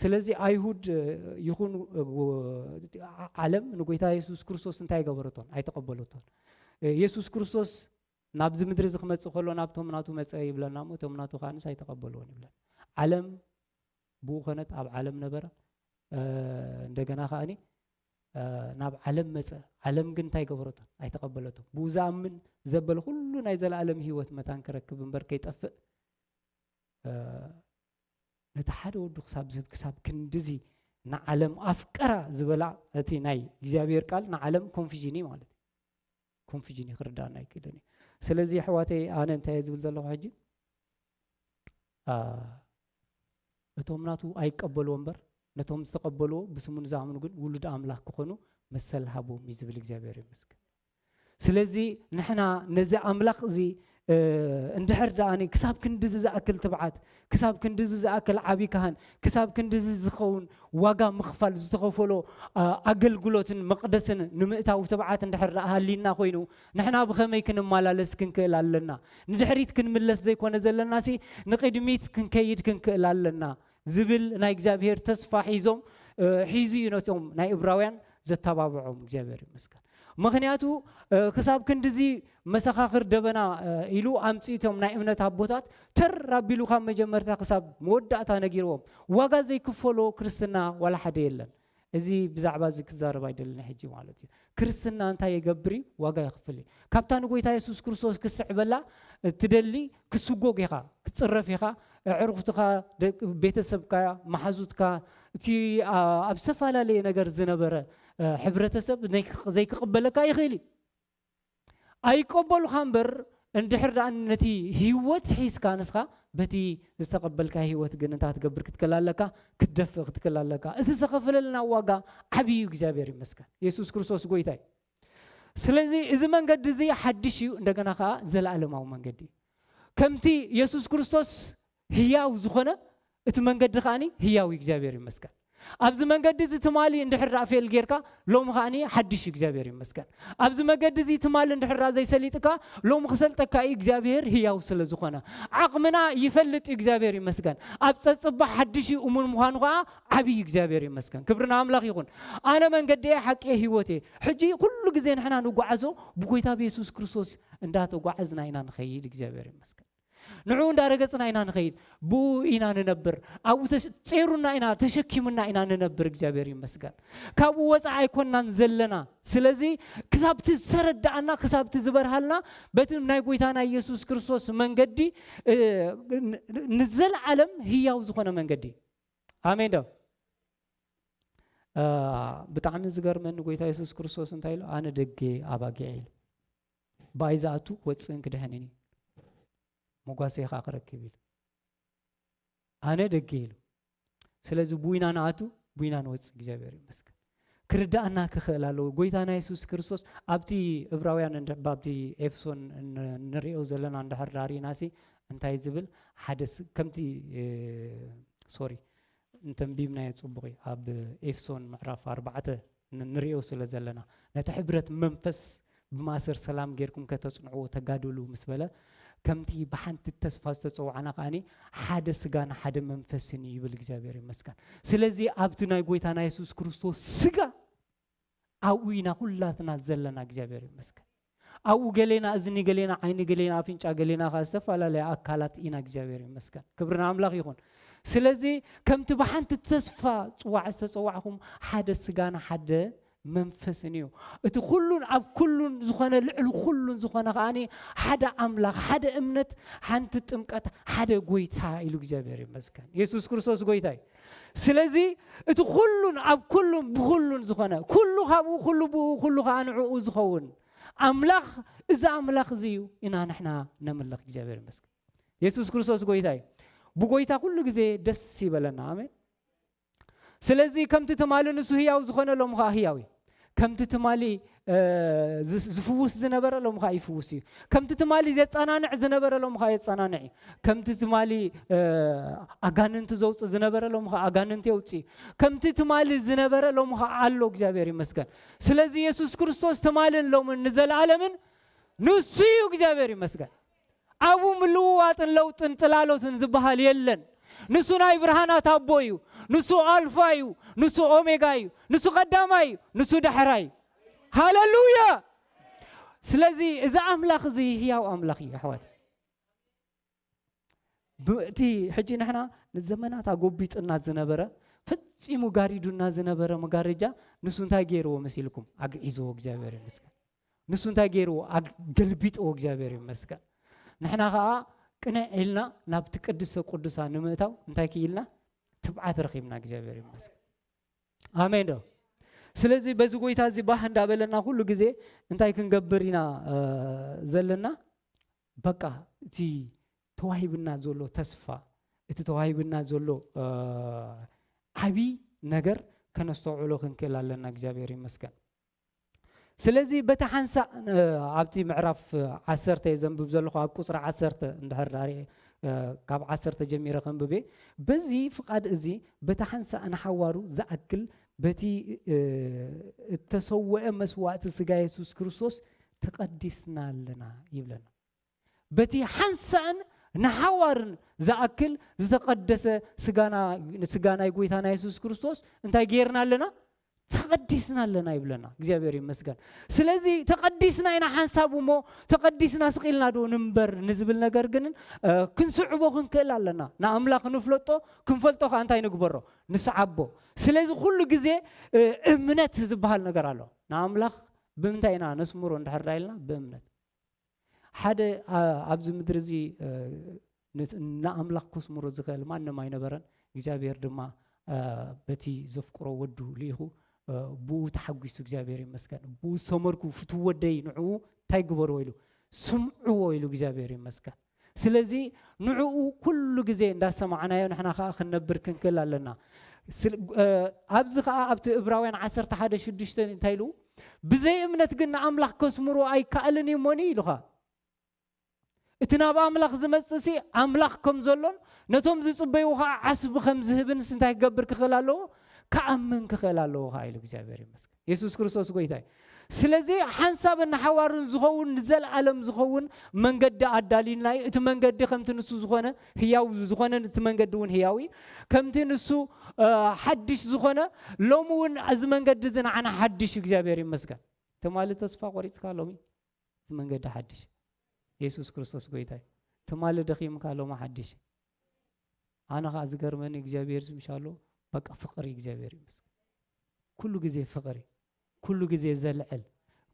ስለዚ ኣይሁድ ይኹን ዓለም ንጎይታ የሱስ ክርስቶስ እንታይ ገበረቶን? ኣይተቐበለቶን። የሱስ ክርስቶስ ናብዚ ምድሪ እዚ ክመጽእ ከሎ ናብቶም ናቱ መጸ ይብለና እሞ እቶም ናቱ ከኣንስ ኣይተቐበልዎን ይብለና። ዓለም ብኡ ኾነት ኣብ ዓለም ነበረ። እንደገና ከኣኒ ናብ ዓለም መጸ። ዓለም ግን እንታይ ገበረቶ? ኣይተቐበለቶ። ብኡ ዝኣምን ዘበለ ኩሉ ናይ ዘለኣለም ህይወት መታን ክረክብ እምበር ከይጠፍእ ነቲ ሓደ ወዱ ክሳብ ዝህብ ክሳብ ክንድዚ ንዓለም ኣፍቀራ ዝበላ እቲ ናይ እግዚኣብሔር ቃል ንዓለም ኮንፊዥን እዩ ማለት እዩ። ኮንፊዥን እዩ ክርዳእና ኣይክእልን እዩ። ስለዚ ኣሕዋተይ ኣነ እንታይ እየ ዝብል ዘለኹ ሕጂ እቶም ናቱ ኣይቀበልዎ እምበር ነቶም ዝተቐበልዎ ብስሙ ንዝኣምኑ ግን ውሉድ ኣምላኽ ክኾኑ መሰል ሃቦም እዩ ዝብል እግዚኣብሔር ይመስገን። ስለዚ ንሕና ነዚ ኣምላኽ እዚ እንድሕር ደኣ ክሳብ ክንድዚ ዝኣክል ትብዓት ክሳብ ክንድዚ ዝኣክል ዓብዪ ካህን ክሳብ ክንድዚ ዝኸውን ዋጋ ምኽፋል ዝተኸፈሎ ኣገልግሎትን መቕደስን ንምእታው ትብዓት እንድሕር ደኣ ሃሊና ኮይኑ ንሕና ብኸመይ ክንመላለስ ክንክእል ኣለና? ንድሕሪት ክንምለስ ዘይኮነ ዘለናሲ ንቕድሚት ክንከይድ ክንክእል ኣለና ዝብል ናይ እግዚኣብሔር ተስፋ ሒዞም ሒዙ እዩ ነቶም ናይ እብራውያን ዘተባብዖም እግዚኣብሔር ይመስገን። ምኽንያቱ ክሳብ ክንድዚ መሰኻኽር ደበና ኢሉ ኣምፅእቶም ናይ እምነት ኣቦታት ተር ኣቢሉ ካብ መጀመርታ ክሳብ መወዳእታ ነጊርዎም። ዋጋ ዘይክፈሎ ክርስትና ዋላ ሓደ የለን። እዚ ብዛዕባ እዚ ክዛረብ ኣይደልን ሕጂ ማለት እዩ። ክርስትና እንታይ የገብር እዩ? ዋጋ የኽፍል እዩ። ካብታ ንጎይታ የሱስ ክርስቶስ ክስዕበላ ትደሊ፣ ክስጎግ ኢኻ፣ ክትፅረፍ ኢኻ። ኣዕሩኽትኻ፣ ቤተሰብካ፣ መሓዙትካ፣ እቲ ኣብ ዝተፈላለየ ነገር ዝነበረ ሕብረተሰብ ዘይክቕበለካ ይኽእል እዩ። ኣይቀበሉኻ እምበር፣ እንድሕር ደኣ ነቲ ህይወት ሒዝካ ንስኻ በቲ ዝተቐበልካ ህይወት ግን እንታይ ክትገብር ክትክእል ኣለካ? ክትደፍእ ክትክእል ኣለካ። እቲ ዝተኸፈለልና ዋጋ ዓብዪ እዩ። እግዚኣብሔር ይመስገን። የሱስ ክርስቶስ ጎይታ እዩ። ስለዚ እዚ መንገዲ እዚ ሓድሽ እዩ፣ እንደገና ከዓ ዘለኣለማዊ መንገዲ እዩ። ከምቲ የሱስ ክርስቶስ ህያው ዝኾነ፣ እቲ መንገዲ ከዓኒ ህያው እዩ። እግዚኣብሔር ይመስገን። ኣብዚ መንገዲ እዚ ትማሊ እንድሕር ደኣ ፌል ጌርካ፣ ሎም ከዓኒ ሓድሽ እዩ። እግዚኣብሔር ይመስገን። ኣብዚ መገዲ እዚ ትማሊ እንድሕር ደኣ ዘይሰሊጥካ፣ ሎም ክሰልጠካ እዩ። እግዚኣብሔር ህያው ስለ ዝኾነ ዓቕምና ይፈልጥ እዩ። እግዚኣብሔር ይመስገን። ኣብ ጸጽባ ሓድሽ እዩ እሙን ምዃኑ ከኣ ዓብዪ እዩ። እግዚኣብሔር ይመስገን። ክብሪ ንኣምላኽ ይኹን። ኣነ መንገዲ እየ፣ ሓቂ እየ፣ ህይወት እየ። ሕጂ ኩሉ ግዜ ንሕና ንጓዓዞ ብጎይታ ብየሱስ ክርስቶስ እንዳተጓዓዝና ኢና ንኸይድ። እግዚኣብሔር ይመስገን። ንዕኡ እንዳረገጽና ኢና ንኸይድ። ብኡ ኢና ንነብር። ኣብኡ ተስ-፣ ጼሩና ኢና፣ ተሸኪሙና ኢና ንነብር። እግዚኣብሔር ይመስገን። ካብኡ ወጻኢ ኣይኮንናን ዘለና። ስለዚ ክሳብቲ ዝተረዳኣና፣ ክሳብቲ ዝበርሃልና በቲ ናይ ጎይታና ኢየሱስ ክርስቶስ መንገዲ፣ እ፣ ን-፣ ን-፣ ንዘለዓለም ህያው ዝኾነ መንገዲ። ኣሜን ዶ? እ፣ ብጣዕሚ ዝገርመኒ ጎይታ ኢየሱስ ክርስቶስ እንታይ ኢሉ? "ኣነ ደገ ኣባጊዕ" ኢሉ። "ብኣይ ዝኣቱ ክወጽእን ክድሕንን እዩ፣ መጓሰ ኸኣ ክረክብ" ኢሉ። "ኣነ ደገ" ኢሉ። ስለዚ ብኡ ኢና ንኣቱ፣ ብኡ ኢና ንወጽእ። እግዚኣብሔር ይመስገን። ክርዳኣና ክኽእል ኣለዎ። ጎይታና የሱስ ክርስቶስ ኣብቲ ዕብራውያን እንድ-፣ ኣብቲ ኤፌሶን ን-፣ ንሪኦ ዘለና እንድሕር ዳሪእናሲ እንታይ ዝብል ሓደ ስ-፣ ከምቲ፣ እ፣ ሶሪ፣ እንተንቢብናዮ ጽቡቕ እዩ። ኣብ ኤፌሶን ምዕራፍ ኣርባዕተ ን-፣ ንሪኦ ስለ ዘለና፣ ነቲ ሕብረት መንፈስ ብማእሰር ሰላም ጌርኩም ከተጽንዕዎ ተጋደሉ ምስ በለ፣ ከምቲ ብሓንቲ ተስፋ ዝተጸውዓና ከኣኒ ሓደ ስጋን ሓደ መንፈስን እዩ ይብል። እግዚኣብሔር ይመስገን። ስለዚ ኣብቲ ናይ ጎይታና የሱስ ክርስቶስ ስጋ ኣብኡ ኢና ኩላትና ዘለና። እግዚኣብሔር ይመስገን። ኣብኡ ገሌና እዝኒ፣ ገሌና ዓይኒ፣ ገሌና ኣፍንጫ፣ ገሌና ከኣ ዝተፈላለያ ኣካላት ኢና። እግዚኣብሔር ይመስገን። ክብሪ ንኣምላኽ ይኹን። ስለዚ ከምቲ ብሓንቲ ተስፋ ጽዋዕ ዝተጸዋዕኹም ሓደ ስጋን ሓደ መንፈስን እዩ። እቲ ኩሉን ኣብ ኩሉን ዝኾነ፣ ልዕሊ ኩሉን ዝኾነ ከኣኒ ሓደ ኣምላኽ፣ ሓደ እምነት፣ ሓንቲ ጥምቀት፣ ሓደ ጎይታ ኢሉ። እግዚኣብሔር ይመስገን። የሱስ ክርስቶስ ጎይታ እዩ። ስለዚ እቲ ኩሉን ኣብ ኩሉን ብኩሉን ዝኾነ፣ ኩሉ ካብኡ፣ ኩሉ ብኡ፣ ኩሉ ከኣ ንዕኡ ዝኸውን ኣምላኽ፣ እዚ ኣምላኽ እዚ እዩ ኢና ንሕና ነምልኽ። እግዚኣብሔር ይመስገን። የሱስ ክርስቶስ ጎይታ እዩ። ብጎይታ ኩሉ ግዜ ደስ ይበለና። ኣሜን። ስለዚ ከምቲ ትማሊ ንሱ ህያው ዝኾነ ሎም ኸዓ ህያው እዩ። ከምቲ ትማሊ፣ እ፣ ዝስ-፣ ዝፍውስ ዝነበረ ሎም ኸዓ ይፍውስ እዩ። ከምቲ ትማሊ ዘጸናንዕ ዝነበረ ሎም ኸዓ የጸናንዕ እዩ። ከምቲ ትማሊ፣ እ፣ ኣጋንንቲ ዘውጽእ ዝነበረ ሎም ኸዓ ኣጋንንቲ የውጽእ እዩ። ከምቲ ትማሊ ዝነበረ ሎም ኸዓ ኣሎ። እግዚኣብሔር ይመስገን። ስለዚ የሱስ ክርስቶስ ትማልን ሎምን ንዘለዓለምን ንሱ እዩ። እግዚኣብሔር ይመስገን። ኣብኡ ምልውዋጥን ለውጥን ጽላሎትን ዝበሃል የለን። ንሱ ናይ ብርሃናት ኣቦ እዩ። ንሱ ኣልፋ እዩ። ንሱ ኦሜጋ እዩ። ንሱ ቀዳማይ እዩ። ንሱ ዳሕራይ እዩ። ሃሌሉያ! ስለዚ እዚ ኣምላኽ እዚ ህያው ኣምላኽ እዩ፣ ኣሕዋት። ብ-፣ እቲ ሕጂ ንሕና ንዘመናት ኣጎቢጡና ዝነበረ፣ ፈጺሙ ጋሪዱና ዝነበረ መጋረጃ ንሱ እንታይ ገይርዎ መሲልኩም? ኣግዒዝዎ። እግዚኣብሔር ይመስገን። ንሱ እንታይ ገይርዎ? ኣግ-፣ ገልቢጥዎ። እግዚኣብሔር ይመስገን። ንሕና ኸዓ ቅንዕ ኢልና ናብቲ ቅድስተ ቅዱሳን ንምእታው እንታይ ክኢልና? ትብዓት ረኺብና። እግዚኣብሔር ይመስገን። ኣሜን ዶ? ስለዚ በዚ ጎይታ እዚ ባህ እንዳበለና ኩሉ ግዜ እንታይ ክንገብር ኢና፣ እ፣ ዘለና? በቃ እቲ ተዋሂብና ዘሎ ተስፋ፣ እቲ ተዋሂብና ዘሎ፣ እ፣ ዓቢ ነገር ከነስተውዕሎ ክንክእል ኣለና። እግዚኣብሔር ይመስገን። ስለዚ በቲ ሓንሳእ፣ እ፣ ኣብቲ ምዕራፍ ዓሰርተ እየ ዘንብብ ዘለኹ፣ ኣብ ቁጽሪ ዓሰርተ እንድሕር ዳኣ ርኤ፣ እ፣ ካብ ዓሰርተ ጀሚረ ከንብብ እየ። በዚ ፍቓድ እዚ በቲ ሓንሳእ ንሓዋሩ ዝኣክል በቲ፣ እ፣ እተሰወአ መስዋእቲ ስጋ የሱስ ክርስቶስ ተቐዲስና ኣለና ይብለና። በቲ ሓንሳእን ንሓዋርን ዝኣክል ዝተቐደሰ ስጋና፣ ስጋ ናይ ጎይታና የሱስ ክርስቶስ እንታይ ገይርና ኣለና? ተቐዲስና ኣለና ይብለና። እግዚኣብሔር ይመስገን። ስለዚ ተቐዲስና ኢና ሓንሳብ እሞ፣ ተቐዲስና ስቕ ኢልና ዶ ንንበር ንዝብል ነገር ግን፣ እ፣ ክንስዕቦ ክንክእል ኣለና። ንኣምላኽ ንፍለጦ፣ ክንፈልጦ ከኣ እንታይ ንግበሮ? ንስዓቦ። ስለዚ ኩሉ ግዜ፣ እ፣ እምነት ዝበሃል ነገር ኣሎ። ንኣምላኽ ብምንታይ ኢና ነስምሮ እንድሕር ኢልና? ብእምነት። ሓደ፣ ኣ-፣ ኣብዚ ምድሪ እዚ፣ እ፣ ን-፣ ንኣምላኽ ከስምሮ ዝኽእል ማንም ኣይነበረን። እግዚኣብሔር ድማ፣ እ፣ በቲ ዘፍቅሮ ወዱ ልኢኹ፣ እ፣ ብኡ ተሓጒሱ እግዚኣብሔር ይመስገን። ብኡ ዝሰመርኩ ፍትው ወደይ ንዕኡ እንታይ ግበርዎ ኢሉ? ስምዕዎ ኢሉ እግዚኣብሔር ይመስገን። ስለዚ ንዕኡ ኩሉ ግዜ እንዳሰማዕናዮ ንሕና ከኣ ክንነብር ክንክእል ኣለና። ስል-፣ እ፣ ኣብዚ ከኣ ኣብቲ ዕብራውያን ዓሰርተ ሓደ ሽዱሽተ እንታይ ኢሉ? "ብዘይ እምነት ግን ንኣምላኽ ከስምሮ ኣይከኣልን እዩ እሞኒ" ኢሉ ኸኣ። እቲ ናብ ኣምላኽ ዝመጽእሲ ኣምላኽ ከም ዘሎን ነቶም ዝጽበይዎ ኸኣ ዓስቢ ከም ዝህብንስ እንታይ ክገብር ክኽእል ኣለዎ? ክኣምን ክኽእል ኣለዎ ኸኣ ኢሉ እግዚኣብሔር ይመስገን። የሱስ ክርስቶስ ጐይታ እዩ። ስለዚ ሓንሳብን ንሓዋሩን ዝኸውን ንዘለኣለም ዝኸውን መንገዲ ኣዳልዩልና እዩ። እቲ መንገዲ ከምቲ ንሱ ዝኾነ ህያው ዝኾነ እቲ መንገዲ እውን ህያው እዩ። ከምቲ ንሱ፣ እ፣ ሓድሽ ዝኾነ ሎሚ እውን እዚ መንገዲ እዚ ንዓና ሓድሽ እዩ። እግዚኣብሔር ይመስገን። ትማሊ ተስፋ ቆሪጽካ ሎሚ እቲ መንገዲ ሓድሽ። የሱስ ክርስቶስ ጐይታ እዩ። ትማሊ ደኺምካ ሎሚ ሓድሽ። ኣነ ኸኣ ዝገርመኒ እግዚኣብሔር ዝምሻሎ በቃ ፍቕሪ እግዚኣብሔር ይመስገን። ኩሉ ግዜ ፍቕሪ፣ ኩሉ ግዜ ዘልዕል።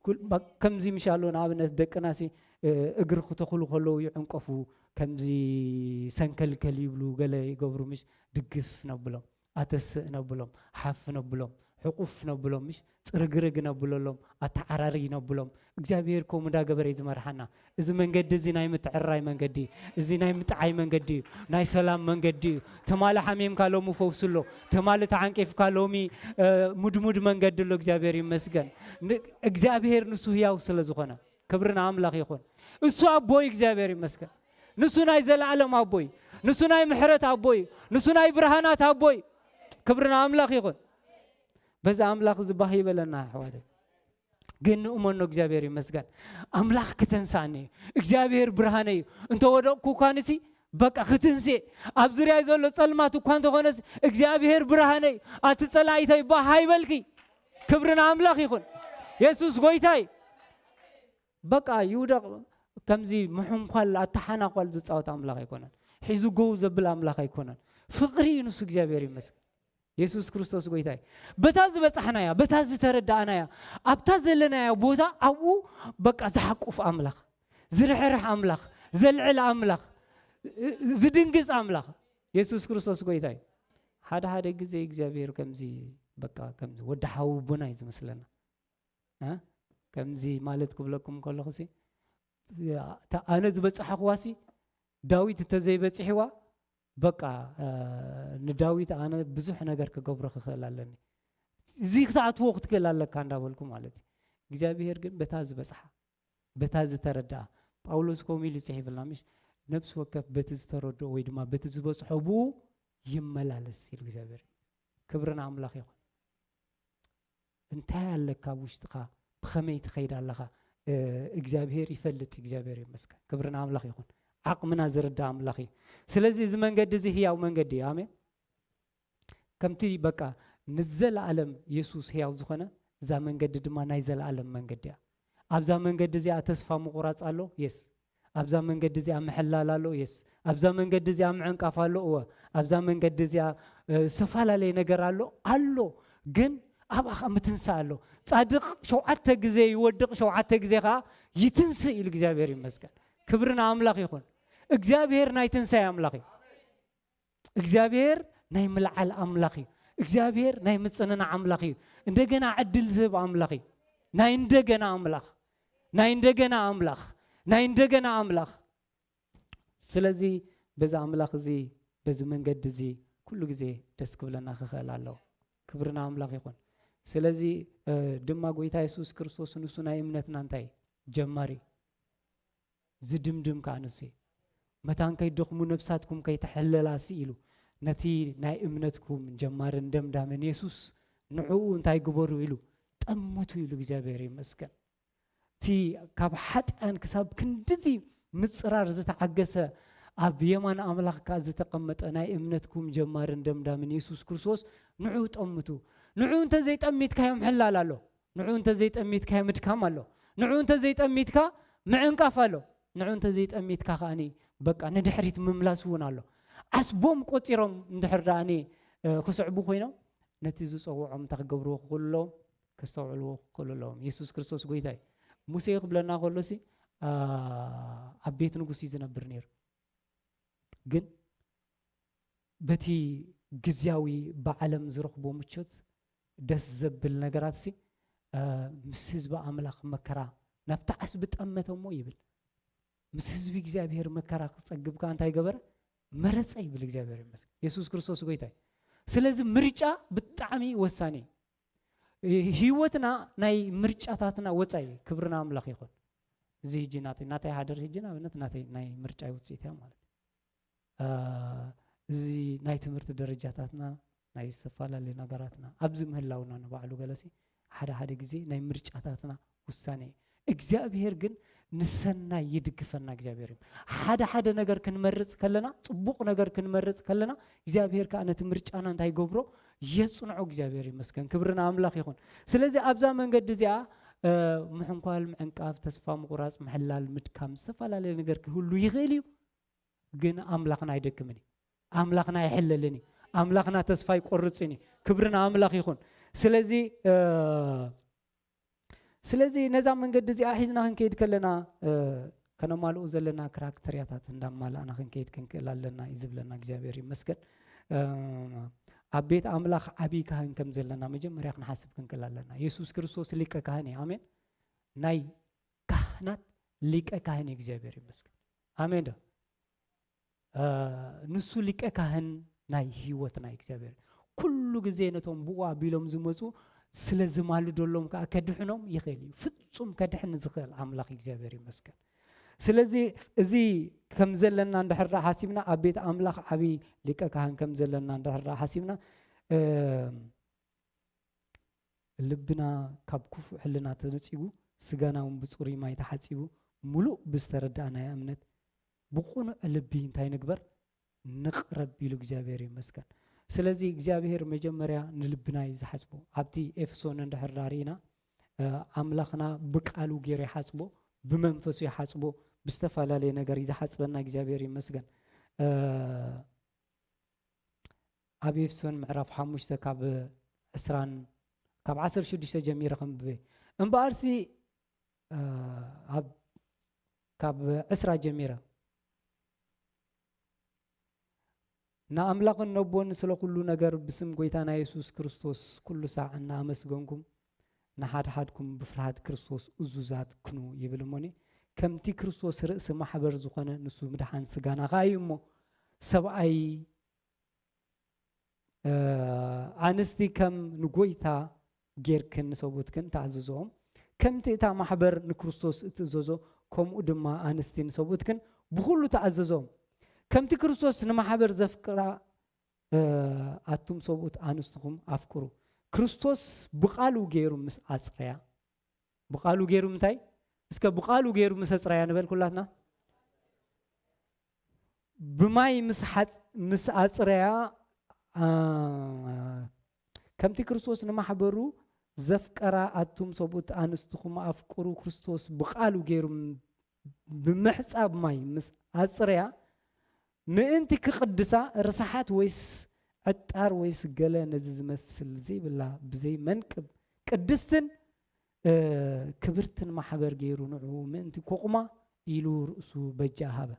ኩል-፣ በ-፣ ከምዚ ምሻሎ ንኣብነት ደቅናሲ፣ እ፣ እግሪ ክተኽሉ ከለዉ ይዕንቀፉ፣ ከምዚ ሰንከልከል ይብሉ፣ ገለ ይገብሩ፣ ምሽ ድግፍ ነብሎም፣ ኣተስእ ነብሎም፣ ሓፍ ነብሎም፣ ሕቑፍ ነብሎም፣ ምሽ ጽርግርግ ነብለሎም፣ ኣተዓራሪ ነብሎም። እግዚኣብሔር ከምኡ እንዳገበረ እዩ ዝመርሓና። እዚ መንገዲ እዚ ናይ ምትዕርራይ መንገዲ እዩ። እዚ ናይ ምጥዓይ መንገዲ እዩ። ናይ ሰላም መንገዲ እዩ። ትማሊ ሓሚምካ ሎሚ ፈውሲ ኣሎ። ትማሊ ተዓንቂፍካ ሎሚ፣ እ፣ ሙድሙድ መንገዲ ኣሎ። እግዚኣብሔር ይመስገን። ን-፣ እግዚኣብሔር ንሱ ህያው ስለ ዝኾነ ክብሪ ንኣምላኽ ይኹን። እሱ ኣቦይ እግዚኣብሔር ይመስገን። ንሱ ናይ ዘለኣለም ኣቦይ፣ ንሱ ናይ ምሕረት ኣቦይ፣ ንሱ ናይ ብርሃናት ኣቦይ። ክብሪ ንኣምላኽ ይኹን። በዚ ኣምላኽ እዚ ባህ ይበለና ኣሕዋተይ። ግን ንእመኖ እግዚኣብሔር ይመስገን። ኣምላኽ ክተንሳኒ እዩ። እግዚኣብሔር ብርሃነይ እዩ። እንተወደቕኩ እኳ ንሲ በቃ ክትንሴ። ኣብ ዙርያይ ዘሎ ጸልማት እኳ እንተኾነስ እግዚኣብሔር ብርሃነይ፣ ኣቲ ጸላኢተይ ባህ ኣይበልኪ። ክብሪ ንኣምላኽ ይኹን። የሱስ ጐይታይ። በቃ ይውደቕ። ከምዚ ምሕንኳል ኣተሓናኳል ዝጻወት ኣምላኽ ኣይኮነን። ሒዙ ጎው ዘብል ኣምላኽ ኣይኮነን። ፍቕሪ እዩ ንሱ እግዚኣብሔር ይመስገን። የሱስ ክርስቶስ ጐይታ እዩ። በታ ዝበጻሕናያ፣ በታ ዝተረዳእናያ፣ ኣብታ ዘለናያ ቦታ ኣብኡ በቃ ዝሓቁፍ ኣምላኽ፣ ዝርሕርሕ ኣምላኽ፣ ዘልዕል ኣምላኽ፣ ዝድንግጽ ኣምላኽ። የሱስ ክርስቶስ ጐይታ እዩ። ሓደ ሓደ ግዜ እግዚኣብሔር ከምዚ በቃ ከምዚ ወዲ ሓወቦና እዩ ዝመስለና። እ? ከምዚ ማለት ክብለኩም ከለኹሲ፣ እታ ኣነ ዝበጻሕኽዋሲ ዳዊት እንተዘይበጺሕዋ፣ በቃ፣ እ፣ ንዳዊት ኣነ ብዙሕ ነገር ክገብሮ ክኽእል ኣለኒ። እዚ ክትኣትዎ ክትክእል ኣለካ እንዳበልኩ ማለት እዩ። እግዚኣብሔር ግን በታ ዝበጽሓ፣ በታ ዝተረድኣ፣ ጳውሎስ ከምኡ ኢሉ ጽሒፍልና፣ ምሽ? "ነፍሲ ወከፍ በቲ ዝተረድኦ ወይ ድማ በቲ ዝበጽሖ ብኡ ይመላለስ" ኢሉ እግዚኣብሔር። ክብሪ ንኣምላኽ ይኹን። እንታይ ኣለካ ኣብ ውሽጥኻ? ብኸመይ ትኸይድ ኣለኻ? እ፣ እግዚኣብሔር ይፈልጥ። እግዚኣብሔር ይመስገን። ክብሪ ንኣምላኽ ይኹን። ዓቕምና ዝርዳእ ኣምላኽ እዩ። ስለዚ እዚ መንገዲ እዚ ህያው መንገዲ እዩ። ኣሜን። ከምቲ በቃ ንዘለኣለም የሱስ ህያው ዝኾነ፣ እዛ መንገዲ ድማ ናይ ዘለኣለም መንገዲ እያ። ኣብዛ መንገዲ እዚኣ ተስፋ ምቑራጽ ኣሎ? የስ። ኣብዛ መንገዲ እዚኣ ምሕላል ኣሎ? የስ። ኣብዛ መንገዲ እዚኣ ምዕንቃፍ ኣሎ? እወ። ኣብዛ መንገዲ እዚኣ፣ እ፣ ዝተፈላለየ ነገር ኣሎ? ኣሎ። ግን ኣብኣ ኸኣ ምትንሳእ ኣሎ። ጻድቕ ሸውዓተ ግዜ ይወድቕ፣ ሸውዓተ ግዜ ኸኣ ይትንስእ ኢሉ እግዚኣብሔር ይመስገን። ክብሪ ንኣምላኽ ይኹን። እግዚኣብሔር ናይ ትንሳኤ ኣምላኽ እዩ። እግዚኣብሔር ናይ ምልዓል ኣምላኽ እዩ። እግዚኣብሔር ናይ ምጽንናዕ ኣምላኽ እዩ። እንደገና ዕድል ዝህብ ኣምላኽ እዩ። ናይ እንደገና ኣምላኽ፣ ናይ እንደገና ኣምላኽ፣ ናይ እንደገና ኣምላኽ። ስለዚ በዚ ኣምላኽ እዚ፣ በዚ መንገዲ እዚ ኩሉ ግዜ ደስ ክብለና ክኽእል ኣለዎ። ክብሪ ንኣምላኽ ይኹን። ስለዚ፣ እ፣ ድማ ጐይታ የሱስ ክርስቶስ ንሱ ናይ እምነትና እንታይ? ጀማሪ። ዝድምድም ከኣ ንሱ እዩ። መታን ከይትደኽሙ ነብሳትኩም ከይትሕለላ ሲ ኢሉ፣ ነቲ ናይ እምነትኩም ጀማርን ደምዳምን የሱስ ንዕኡ እንታይ ግበሩ ኢሉ፣ ጠምቱ ኢሉ። እግዚኣብሔር ይመስገን። እቲ ካብ ሓጢኣን ክሳብ ክንድዚ ምጽራር ዝተዓገሰ፣ ኣብ የማን ኣምላኽ ከኣ ዝተቐመጠ ናይ እምነትኩም ጀማርን ደምዳምን የሱስ ክርስቶስ ንዕኡ ጠምቱ። ንዑ እንተ ዘይጠሚትካዮ ምሕላል ኣሎ። ንዑ እንተ ዘይጠሚትካዮ ምድካም ኣሎ። ንዑ እንተ ዘይጠሚትካ ምዕንቃፍ ኣሎ። ንዑ እንተ ዘይጠሚትካ ከኣኒ በቃ ንድሕሪት ምምላስ እውን ኣሎ። ዓስቦም ቆጺሮም እንድሕር ደኣኒ፣ እ፣ ክስዕቡ ኮይኖም ነቲ ዝጸውዖም እንታይ ክገብርዎ ክኽእሉ ኣለዎም? ከስተውዕልዎ ክኽእሉ ኣለዎም። የሱስ ክርስቶስ ጎይታ እዩ። ሙሴ ክብለና ከሎሲ፣ ኣ፣ ኣብ ቤት ንጉስ እዩ ዝነብር ነይሩ። ግን በቲ ግዝያዊ ብዓለም ዝረኽቦ ምቾት ደስ ዘብል ነገራትሲ፣ እ፣ ምስ ህዝቢ ኣምላኽ መከራ ናብቲ ዓስቢ ጠመተ እሞ ይብል። ምስ ህዝቢ እግዚኣብሔር መከራ ክጸግብ ከኣ እንታይ ገበረ? መረጸ ይብል እግዚኣብሔር ይመስገን። የሱስ ክርስቶስ ጎይታ እዩ። ስለዚ ምርጫ ብጣዕሚ ወሳኒ እዩ። ህይወትና ናይ ምርጫታትና ወጻኢ እዩ። ክብሪ ንኣምላኽ ይኹን። እዚ ሕጂ ናተይ፣ ናተይ ሓደር ሕጂ ንኣብነት ናተይ ናይ ምርጫ ውጽኢት እያ ማለት እዩ። እ፣ እዚ ናይ ትምህርቲ ደረጃታትና፣ ናይ ዝተፈላለዩ ነገራትና ኣብዚ ምህላውና ንባዕሉ ገለሲ ሓደ ሓደ ግዜ ናይ ምርጫታትና ውሳኔ እዩ። እግዚኣብሔር ግን ንሰናይ ይድግፈና እግዚኣብሔር እዩ። ሓደ ሓደ ነገር ክንመርጽ ከለና፣ ጽቡቕ ነገር ክንመርጽ ከለና፣ እግዚኣብሔር ከኣ ነቲ ምርጫና እንታይ ይገብሮ? የጽንዖ። እግዚኣብሔር ይመስገን። ክብሪ ንኣምላኽ ይኹን። ስለዚ ኣብዛ መንገዲ እዚኣ፣ እ፣ ምሕንኳል፣ ምዕንቃፍ፣ ተስፋ ምቑራጽ፣ ምሕላል፣ ምድካም፣ ዝተፈላለየ ነገር ክህሉ ይኽእል እዩ። ግን ኣምላኽና ኣይደክምን እዩ። ኣምላኽና ኣይሕለልን እዩ። ኣምላኽና ተስፋ ኣይቆርጽን እዩ። ክብሪ ንኣምላኽ ይኹን። ስለዚ፣ እ፣ ስለዚ ነዛ መንገዲ እዚኣ ሒዝና ክንከይድ ከለና፣ እ፣ ከነማልኡ ዘለና ክራክተርያታት እንዳማላእና ክንከይድ ክንክእል ኣለና እዩ ዝብለና እግዚኣብሔር ይመስገን። እ፣ ኣብ ቤት ኣምላኽ ዓብዪ ካህን ከም ዘለና መጀመርያ ክንሓስብ ክንክእል ኣለና። የሱስ ክርስቶስ ሊቀ ካህን እዩ። ኣሜን። ናይ ካህናት ሊቀ ካህን እዩ። እግዚኣብሔር ይመስገን። ኣሜን ዶ? እ፣ ንሱ ሊቀ ካህን ናይ ህይወትና እዩ እግዚኣብሔር። ኩሉ ግዜ ነቶም ብኡ ኣቢሎም ዝመጹ ስለ ዝማልደሎም ከኣ ከድሕኖም ይኽእል እዩ። ፍጹም ከድሕን ዝኽእል ኣምላኽ እግዚኣብሔር ይመስገን። ስለዚ እዚ ከም ዘለና እንድሕር ደኣ ሓሲብና፣ ኣብ ቤት ኣምላኽ ዓቢ ሊቀ ካህን ከም ዘለና እንድሕር ደኣ ሓሲብና፣ እ፣ ልብና ካብ ክፉእ ሕልና ተነጺጉ፣ ስጋና እውን ብጽሩይ ማይ ተሓጺቡ፣ ምሉእ ብዝተረድኣ ናይ እምነት ብቕኑዕ ልቢ እንታይ ንግበር? ንቕረብ ኢሉ እግዚኣብሔር ይመስገን። ስለዚ እግዚኣብሔር መጀመርያ ንልብና እዩ ዝሓጽቦ። ኣብቲ ኤፌሶን እንድሕር ዳኣ ርኢና፣ እ፣ ኣምላኽና ብቃሉ ገይሩ ይሓጽቦ፣ ብመንፈሱ ይሓጽቦ፣ ብዝተፈላለየ ነገር እዩ ዝሓጽበና። እግዚኣብሔር ይመስገን። እ፣ ኣብ ኤፌሶን ምዕራፍ ሓሙሽተ ካብ ዕስራን፣ ካብ ዓሰርተ ሽዱሽተ ጀሚረ ከንብበ። እምበኣርሲ፣ እ፣ ኣብ፣ ካብ ዕስራ ጀሚረ። ንኣምላኽን ነቦን ስለ ኩሉ ነገር ብስም ጐይታና የሱስ ክርስቶስ ኩሉ ሳዕ እናኣመስገንኩም ንሓድሓድኩም ብፍርሃት ክርስቶስ እዙዛት ኩኑ ይብል እሞኒ። ከምቲ ክርስቶስ ርእሲ ማሕበር ዝኾነ ንሱ ምድሓን ስጋና ኸኣ እዩ እሞ፣ ሰብኣይ፣ እ፣ ኣንስቲ ከም ንጐይታ ጌርክን ንሰብኡትክን ተኣዘዝኦም። ከምቲ እታ ማሕበር ንክርስቶስ እትእዘዞ፣ ከምኡ ድማ ኣንስቲ ንሰብኡትክን ብኹሉ ተኣዘዝኦም። ከምቲ ክርስቶስ ንማሕበር ዘፍቅራ፣ እ፣ ኣቱም ሰብኡት ኣንስትኹም ኣፍቅሩ። ክርስቶስ ብቓሉ ገይሩ ምስ ኣጽረያ፣ ብቓሉ ገይሩ ምንታይ? እስከ ብቓሉ ገይሩ ምስ ኣጽረያ ንበል ኩላትና። ብማይ ምስ ሓጽ-፣ ምስ ኣጽረያ፣ ኣ፣ ከምቲ ክርስቶስ ንማሕበሩ ዘፍቀራ ኣቱም ሰብኡት ኣንስትኹም ኣፍቅሩ። ክርስቶስ ብቓሉ ገይሩ ም-፣ ብምሕጻብ ማይ ምስ ኣጽረያ፣ ምእንቲ ክቕድሳ ርሳሓት ወይስ ዕጣር ወይስ ገለ ነዚ ዝመስል ዘይብላ ብዘይ መንቅብ ቅድስትን፣ እ፣ ክብርትን ማሕበር ገይሩ ንዕኡ ምእንቲ ኮቑማ ኢሉ ርእሱ በጃ ሃበ።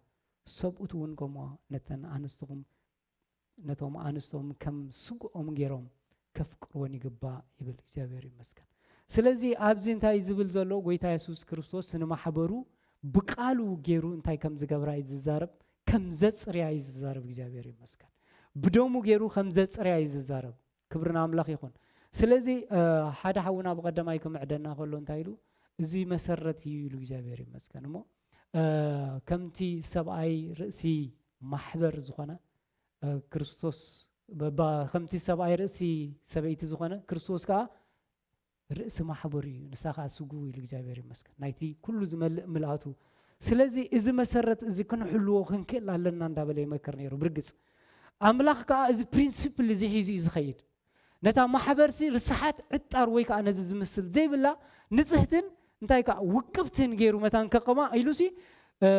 ሰብኡት እውን ከምኡ ነተን ኣንስትኹም፣ ነቶም ኣንስቶም ከም ስግኦም ገይሮም ከፍቅርወን ይግባእ ይብል። እግዚኣብሔር ይመስገን። ስለዚ ኣብዚ እንታይ ዝብል ዘሎ? ጎይታ የሱስ ክርስቶስ ንማሕበሩ ብቃሉ ገይሩ እንታይ ከም ዝገብራ እዩ ዝዛረብ፣ ከም ዘጽርያ እዩ ዝዛረብ። እግዚኣብሔር ይመስገን። ብደሙ ገይሩ ከም ዘጽርያ እዩ ዝዛረብ። ክብሪ ንኣምላኽ ይኹን። ስለዚ፣ እ፣ ሓደ ሓውና ብቐዳማይ ክምዕደና ከሎ እንታይ ኢሉ? እዚ መሰረት እዩ ኢሉ። እግዚኣብሔር ይመስገን። እሞ፣ እ፣ ከምቲ ሰብኣይ ርእሲ ማሕበር ዝኾነ፣ እ፣ ክርስቶስ፣ በ-፣ ባ-፣ ከምቲ ሰብኣይ ርእሲ ሰበይቲ ዝኾነ፣ ክርስቶስ ከኣ ርእሲ ማሕበሩ እዩ፣ ንሳ ከኣ ስግኡ ኢሉ። እግዚኣብሔር ይመስገን። ናይቲ ኩሉ ዝመልእ ምልኣቱ። ስለዚ እዚ መሰረት እዚ ክንሕልዎ ክንክእል ኣለና እንዳበለ ይመክር ነይሩ። ብርግጽ ኣምላኽ ከኣ እዚ ፕሪንሲፕል እዚ ሒዙ እዩ ዝኸይድ። ነታ ማሕበርሲ ርስሓት ዕጣር ወይ ከዓ ነዚ ዝምስል ዘይብላ ንጽህትን እንታይ ከዓ ውቅብትን ገይሩ መታን ከቐማ ኢሉሲ፣ እ፣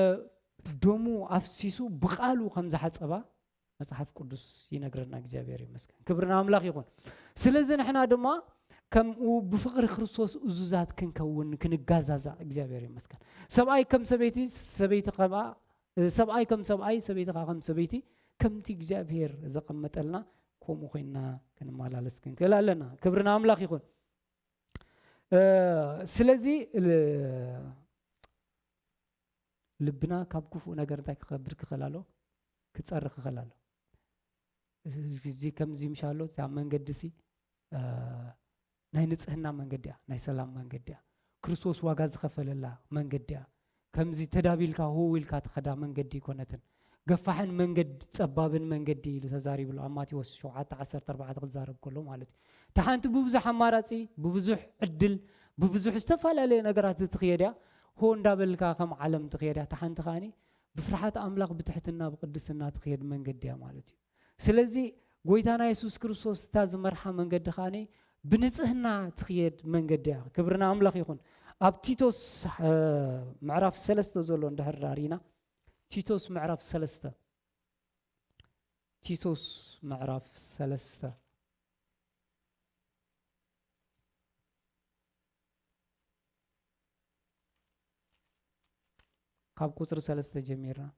ደሙ ኣፍሲሱ ብቓሉ ከም ዝሓጸባ መጽሓፍ ቅዱስ ይነግረና። እግዚኣብሔር ይመስገን። ክብሪ ንኣምላኽ ይኹን። ስለዚ ንሕና ድማ ከምኡ ብፍቕሪ ክርስቶስ እዙዛት ክንከውን ክንጋዛዛእ እግዚኣብሔር ይመስገን። ሰብኣይ ከም ሰበይቲ፣ ሰበይቲ ከኣ፣ እ፣ ሰብኣይ ከም ሰብኣይ፣ ሰበይቲ ከኣ ከም ሰበይቲ፣ ከምቲ እግዚኣብሔር ዘቐመጠልና ከምኡ ኮይንና ክንመላለስ ክንክእል ኣለና። ክብሪ ንኣምላኽ ይኹን። እ፣ ስለዚ ል-፣ ልብና ካብ ክፉእ ነገር እንታይ ክኸብር ክኽእል ኣሎ? ክጸሪ ክኽእል ኣሎ። እዚ ከምዚ ምሻሎ እታ መንገዲ ሲ፣ እ፣ ናይ ንጽህና መንገዲ እያ፣ ናይ ሰላም መንገዲ እያ። ክርስቶስ ዋጋ ዝኸፈለላ መንገዲ እያ። ከምዚ ተዳቢልካ ህው ኢልካ ትኸዳ መንገዲ ኣይኮነትን። ገፋሕን መንገዲ፣ ጸባብን መንገዲ ኢሉ ተዛሪብሉ ኣብ ማቴዎስ ሸውዓተ ዓሰርተ ኣርባዕተ ክዛረብ ከሎ ማለት እዩ። እታ ሓንቲ ብብዙሕ ኣማራጺ፣ ብብዙሕ ዕድል፣ ብብዙሕ ዝተፈላለየ ነገራት ትኽየድ እያ። ሆ እንዳበልካ ከም ዓለም ትኽየድ እያ። እታ ሓንቲ ከኣኒ ብፍርሓት ኣምላኽ ብትሕትና ብቅድስና ትኽየድ መንገዲ እያ ማለት እዩ። ስለዚ ጎይታና የሱስ ክርስቶስ እታ ዝመርሓ መንገዲ ከኣኒ ብንጽህና ትኽየድ መንገዲ እያ። ክብሪ ንኣምላኽ ይኹን። ኣብ ቲቶስ፣ እ፣ ምዕራፍ ሰለስተ ዘሎ እንድሕር ዳሪና፣ ቲቶስ ምዕራፍ ሰለስተ፣ ቲቶስ ምዕራፍ ሰለስተ። ካብ ቁጽሪ ሰለስተ ጀሚርና።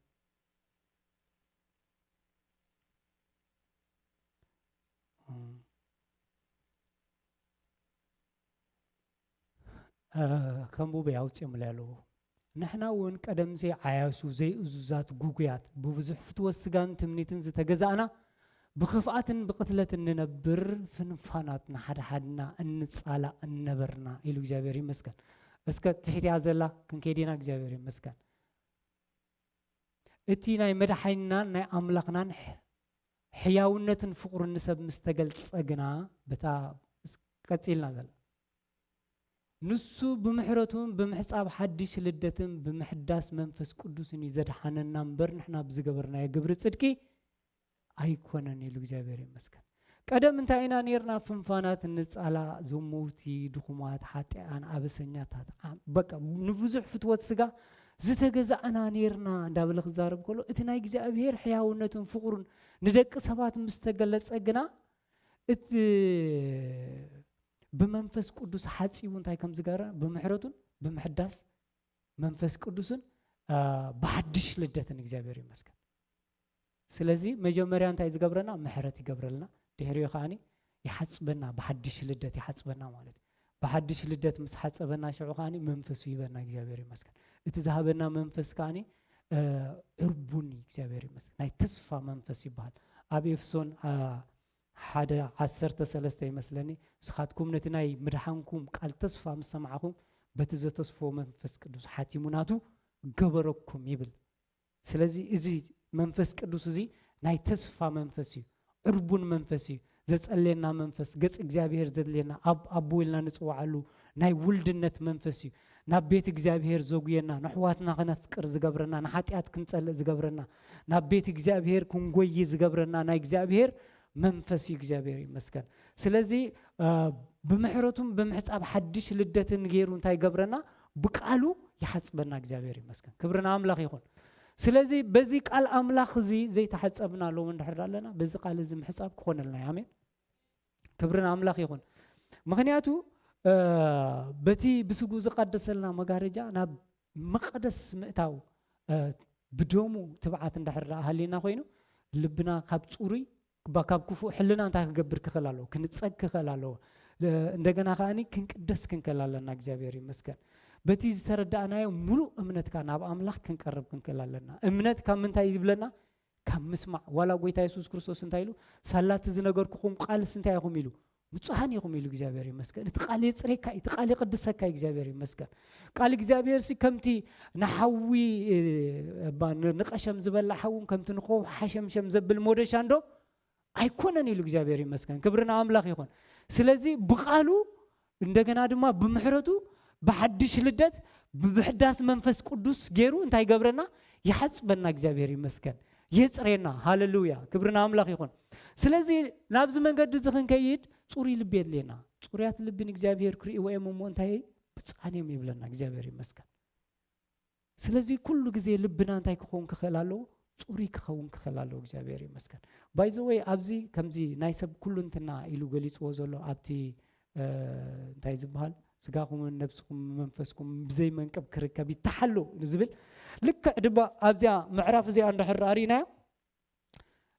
እ፣ ከንብቡ ኣውጺኦምለይ ኣለዉ። ንሕና እውን ቀደምሲ ዓያሱ፣ ዘይእዙዛት፣ ጉጉያት፣ ብብዙሕ ፍትወት ስጋን ትምኒትን ዝተገዛእና፣ ብኽፍኣትን ብቕትለትን ንነብር ፍንፋናት ንሓደ ሓድና እንጻላእ እንነበርና ኢሉ እግዚኣብሔር ይመስገን። እስከ ትሕት እያ ዘላ ክንከይድ ኢና። እግዚኣብሔር ይመስገን። እቲ ናይ መድሓኒናን ናይ ኣምላኽናን ሕ-፣ ሕያውነትን ፍቕሩን ንሰብ ምስ ተገልጸ ግና፣ በታ ቀጺልና ዘላ፣ ንሱ ብምሕረቱን ብምሕጻብ ሓድሽ ልደትን ብምሕዳስ መንፈስ ቅዱስን እዩ ዘድሓነና እምበር፣ ንሕና ብዝገበርናዮ ግብሪ ጽድቂ ኣይኮነን ኢሉ እግዚኣብሔር ይመስገን። ቀደም እንታይ ኢና ኔርና? ፍንፋናት፣ ንጻላእ፣ ዝሙውቲ፣ ድኹማት፣ ሓጢኣን፣ ኣበሰኛታት፣ ዓ-፣ በቃ ንብዙሕ ፍትወት ስጋ ዝተገዛእና ኔርና እንዳበለ ክዛረብ ከሎ፣ እቲ ናይ እግዚኣብሔር ሕያውነትን ፍቕሩን ንደቂ ሰባት ምስ ተገለጸ ግና፣ እቲ ብመንፈስ ቅዱስ ሓጺቡ እንታይ ከም ዝገበረ፣ ብምሕረቱን ብምሕዳስ መንፈስ ቅዱስን፣ አ፣ ብሓድሽ ልደትን እግዚኣብሔር ይመስገን። ስለዚ መጀመርያ እንታይ ዝገብረና? ምሕረት ይገብረልና። ድሕሪኡ ከኣኒ ይሓጽበና፣ ብሓድሽ ልደት ይሓጽበና ማለት እዩ። ብሓድሽ ልደት ምስ ሓጸበና ሽዑ ከኣኒ መንፈሱ ይህበና፣ እግዚኣብሔር ይመስገን። እቲ ዝሃበና መንፈስ ከኣኒ፣ እ፣ ዕርቡን እዩ፣ እግዚኣብሔር ይመስገን። ናይ ተስፋ መንፈስ ይበሃል። ኣብ ኤፍሶን፣ አ፣ ሓደ ዓሰርተ ሰለስተ ይመስለኒ፣ ንስኻትኩም ነቲ ናይ ምድሓንኩም ቃል ተስፋ ምስ ሰማዕኹም፣ በቲ ዘተስፎ መንፈስ ቅዱስ ሓቲሙ ናቱ ገበረኩም ይብል። ስለዚ እዚ መንፈስ ቅዱስ እዚ ናይ ተስፋ መንፈስ እዩ፣ ዕርቡን መንፈስ እዩ፣ ዘጸልየና መንፈስ፣ ገጽ እግዚኣብሔር ዘድልየና፣ ኣብ ኣቦ ኢልና ንጽውዓሉ ናይ ውልድነት መንፈስ እዩ። ናብ ቤት እግዚኣብሔር ዘጉየና፣ ንኣሕዋትና ክነፍቅር ዝገብረና፣ ንሓጢኣት ክንጸልእ ዝገብረና፣ ናብ ቤት እግዚኣብሔር ክንጎይ ዝገብረና ናይ እግዚኣብሔር መንፈስ እዩ። እግዚኣብሔር ይመስገን። ስለዚ፣ እ፣ ብምሕረቱን ብምሕጻብ ሓድሽ ልደትን ገይሩ እንታይ ይገብረና? ብቃሉ ይሓጽበና። እግዚኣብሔር ይመስገን። ክብሪ ንኣምላኽ ይኹን። ስለዚ በዚ ቃል ኣምላኽ እዚ ዘይተሓጸብና ሎም እንድሕር ኣለና፣ በዚ ቃል እዚ ምሕጻብ ክኾነልና እዩ። ኣሜን። ክብሪ ንኣምላኽ ይኹን። ምኽንያቱ፣ እ፣ በቲ ብስጉ ዝቐደሰልና መጋረጃ ናብ መቕደስ ምእታው፣ እ፣ ብደሙ ትብዓት እንድሕር ደኣ ሃልዩና ኮይኑ፣ ልብና ካብ ጽሩይ፣ ባ-፣ ካብ ክፉእ ሕልና እንታይ ክገብር ክኽእል ኣለዎ? ክንጸግ ክኽእል ኣለዎ። እ፣ እንደገና ከኣኒ ክንቅደስ ክንክእል ኣለና። እግዚኣብሔር ይመስገን። በቲ ዝተረዳእናዮ ምሉእ እምነትካ ናብ ኣምላኽ ክንቀርብ ክንክእል ኣለና። እምነት ካብ ምንታይ ይብለና? ካብ ምስማዕ። ዋላ ጎይታ የሱስ ክርስቶስ እንታይ ኢሉ? ሳላ እቲ ዝነገርኩኹም ቃልስ እንታይ ኢኹም ኢሉ? ንጹሃን ኢኹም ኢሉ። እግዚኣብሔር ይመስገን። እቲ ቃል የጽሬካ እዩ፣ እቲ ቃል ይቅድሰካ እዩ። እግዚኣብሔር ይመስገን። ቃል እግዚኣብሔር ሲ ከምቲ ንሓዊ፣ እ፣ እባ ን-፣ ንቀሸም ዝበላ ሓውን ከምቲ ንኸውሒ ሓሸምሸም ዘብል ሞደሻ እንዶ ኣይኮነን ኢሉ። እግዚኣብሔር ይመስገን። ክብሪ ንኣምላኽ ይኹን። ስለዚ ብቃሉ እንደገና ድማ ብምሕረቱ ብሓድሽ ልደት ብምሕዳስ መንፈስ ቅዱስ ገይሩ እንታይ ይገብረና? ይሓጽበና። እግዚኣብሔር ይመስገን። የጽሬና። ሃሌሉያ። ክብሪ ንኣምላኽ ይኹን። ስለዚ ናብዚ መንገዲ እዚ ክንከይድ ጽሩይ ልቢ የድልየና። ጽሩያት ልቢ ንእግዚኣብሔር ክርእይዎ እዮም እሞ እንታይ ብጻን እዮም ይብለና። እግዚኣብሔር ይመስገን። ስለዚ ኩሉ ግዜ ልብና እንታይ ክኸውን ክኽእል ኣለዎ? ጽሩይ ክኸውን ክኽእል ኣለዎ። እግዚኣብሔር ይመስገን። ባይዘወይ ኣብዚ ከምዚ ናይ ሰብ ኩሉ እንትና ኢሉ ገሊጽዎ ዘሎ ኣብቲ እ፣ እንታይ ዝበሃል ስጋኹምን ነብስኹም መንፈስኩም ብዘይ መንቀብ ክርከብ ይተሓሎ ዝብል ልክዕ ድማ ኣብዚኣ ምዕራፍ እዚኣ እንድሕር ኣርኢናዮ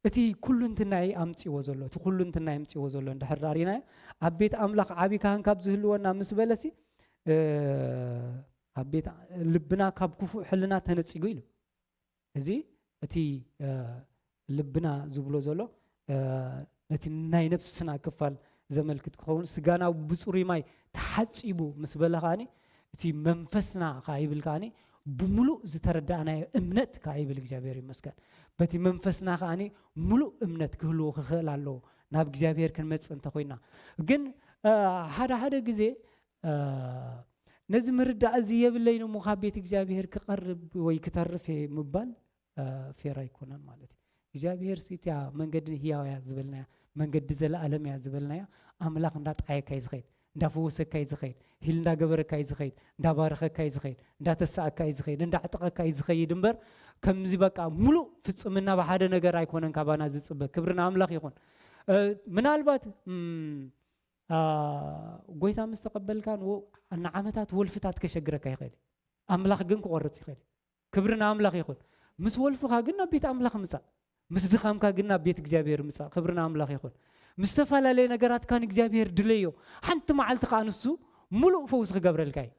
እቲ ኩሉንትናይ ኣምፅዎ ዘሎ እቲ ኩሉንትናይ ኣምፅዎ ዘሎ እንድሕር ኣርኢናዮ ኣብ ቤት ኣምላኽ ዓብዪ ካህን ካብ ዝህልወና ምስ በለሲ እ፣ ኣብ ቤት ልብና ካብ ክፉእ ሕልና ተነፂጉ ኢሉ እዚ እቲ እ፣ ልብና ዝብሎ ዘሎ እ፣ ነቲ ናይ ነፍስና ክፋል ዘመልክት ክኸውን ስጋና ብፅሩይ ማይ ተሓፂቡ ምስ በለ ከዓኒ እቲ መንፈስና ከዓ ይብል ከዓኒ ብምሉእ ዝተረዳእናዮ እምነት ከዓ ይብል እግዚኣብሔር ይመስገን በቲ መንፈስና ከዓኒ ምሉእ እምነት ክህልዎ ክኽእል ኣለዎ ናብ እግዚኣብሔር ክንመፅእ እንተኮይና ግን እ፣ ሓደ ሓደ ግዜ እ፣ ነዚ ምርዳእ እዚ የብለይን እሞ ካብ ቤት እግዚኣብሔር ክቐርብ ወይ ክተርፍ እየ ምባል እ፣ ፌር ኣይኮነን ማለት እዩ እግዚኣብሔር ሲ እቲያ መንገዲ ህያው እያ ዝበልናያ መንገዲ ዘለኣለም እያ ዝበልናያ ኣምላኽ እንዳጠዓየካ እዩ ዝኸይድ እንዳፈወሰካ እዩ ዝኸይድ ሂል እንዳገበረካ እዩ ዝኸይድ እንዳባረኸካ እዩ ዝኸይድ እንዳተሳእካ እዩ ዝኸይድ እንዳዕጠቐካ እዩ ዝኸይድ እምበር ከምዚ በቃ ሙሉእ ፍፅምና ብሓደ ነገር ኣይኮነን ካባና ዝፅበ ክብሪ ንኣምላኽ ይኹን እ፣ ምናልባት እም፣ አ፣ ጎይታ ምስ ተቐበልካ ንወ- ንዓመታት ወልፍታት ከሸግረካ ይኽእል እዩ። ኣምላኽ ግን ክቆርፅ ይኽእል እዩ። ክብሪ ንኣምላኽ ይኹን። ምስ ወልፍኻ ግን ናብ ቤት ኣምላኽ ምፃእ። ምስ ድኻምካ ግን ናብ ቤት እግዚኣብሔር ምፃእ። ክብሪ ንኣምላኽ ይኹን። ምስ ዝተፈላለየ ነገራትካ ንእግዚኣብሔር ድለዮ። ሓንቲ መዓልቲ ከዓ ንሱ ሙሉእ ፈውሲ ክገብረልካ እዩ።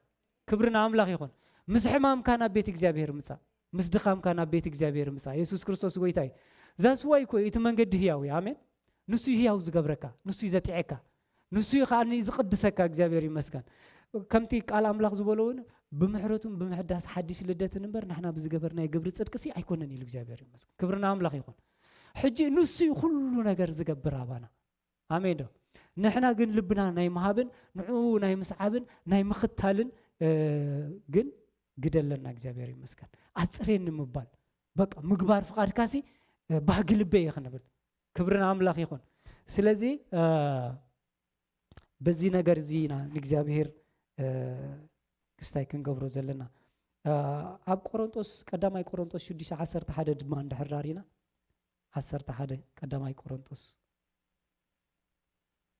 ክብሪ ንኣምላኽ ይኹን። ምስ ሕማምካ ናብ ቤት እግዚኣብሔር ምፃእ። ምስ ድኻምካ ናብ ቤት እግዚኣብሔር ምፃእ። የሱስ ክርስቶስ ጎይታ እዩ። ዛስዋይ እኮ እዩ እቲ መንገዲ ህያው እዩ። ኣሜን። ንሱ እዩ ህያው ዝገብረካ፣ ንሱ እዩ ዘጥዐካ፣ ንሱ እዩ ከዓ ዝቕድሰካ። እግዚኣብሔር ይመስገን። ከምቲ ቃል ኣምላኽ ዝበሎ እውን ብምሕረቱን ብምሕዳስ ሓድሽ ልደትን እምበር ንሕና ብዝገበርናዮ ግብሪ ፅድቅሲ ኣይኮነን ኢሉ እግዚኣብሔር ይመስገን። ክብሪ ንኣምላኽ ይኹን። ሕጂ ንሱ እዩ ኩሉ ነገር ዝገብር ኣባና። ኣሜን ዶ? ንሕና ግን ልብና ናይ ምሃብን ንዕኡ ናይ ምስዓብን ናይ ምኽታልን እ፣ ግን ግደለና እግዚኣብሔር ይመስገን። ኣፅሬኒ ምባል በቃ ምግባር ፍቓድካሲ እ፣ ባህጊ ልበይ እየ ክንብል ክብሪ ንኣምላኽ ይኹን። ስለዚ እ፣ በዚ ነገር እዚ ኢና ንእግዚኣብሔር እ፣ ክስታይ ክንገብሮ ዘለና። እ፣ ኣብ ቆሮንጦስ ቀዳማይ ቆሮንጦስ ሽዱሽተ ዓሰርተ ሓደ ድማ እንድሕር ዳሪና ዓሰርተ ሓደ ቀዳማይ ቆሮንጦስ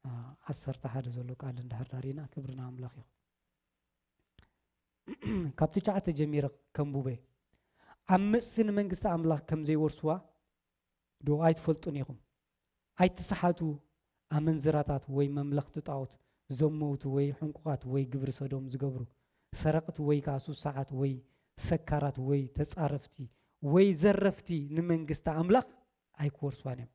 እ፣ ዓሰርተ ሓደ ዘሎ ቃል እንድሕር ዳሪና ክብሪ ንኣምላኽ ይኹን። ካብ ትሽዓተ ጀሚረ ከንቡበ ዓመፅቲ ንመንግስቲ ኣምላኽ ከም ዘይወርስዋ ዶ ኣይትፈልጡን ኢኹም? ኣይትስሓቱ፣ ኣመንዝራታት ወይ መምለኽቲ ጣዖት፣ ዘመውቲ ወይ ሕንቁቓት ወይ ግብሪ ሰዶም ዝገብሩ፣ ሰረቕቲ ወይ ከዓ ሱሳዓት ወይ ሰካራት ወይ ተጻረፍቲ ወይ ዘረፍቲ ንመንግስቲ ኣምላኽ ኣይክወርስዋን እዮም።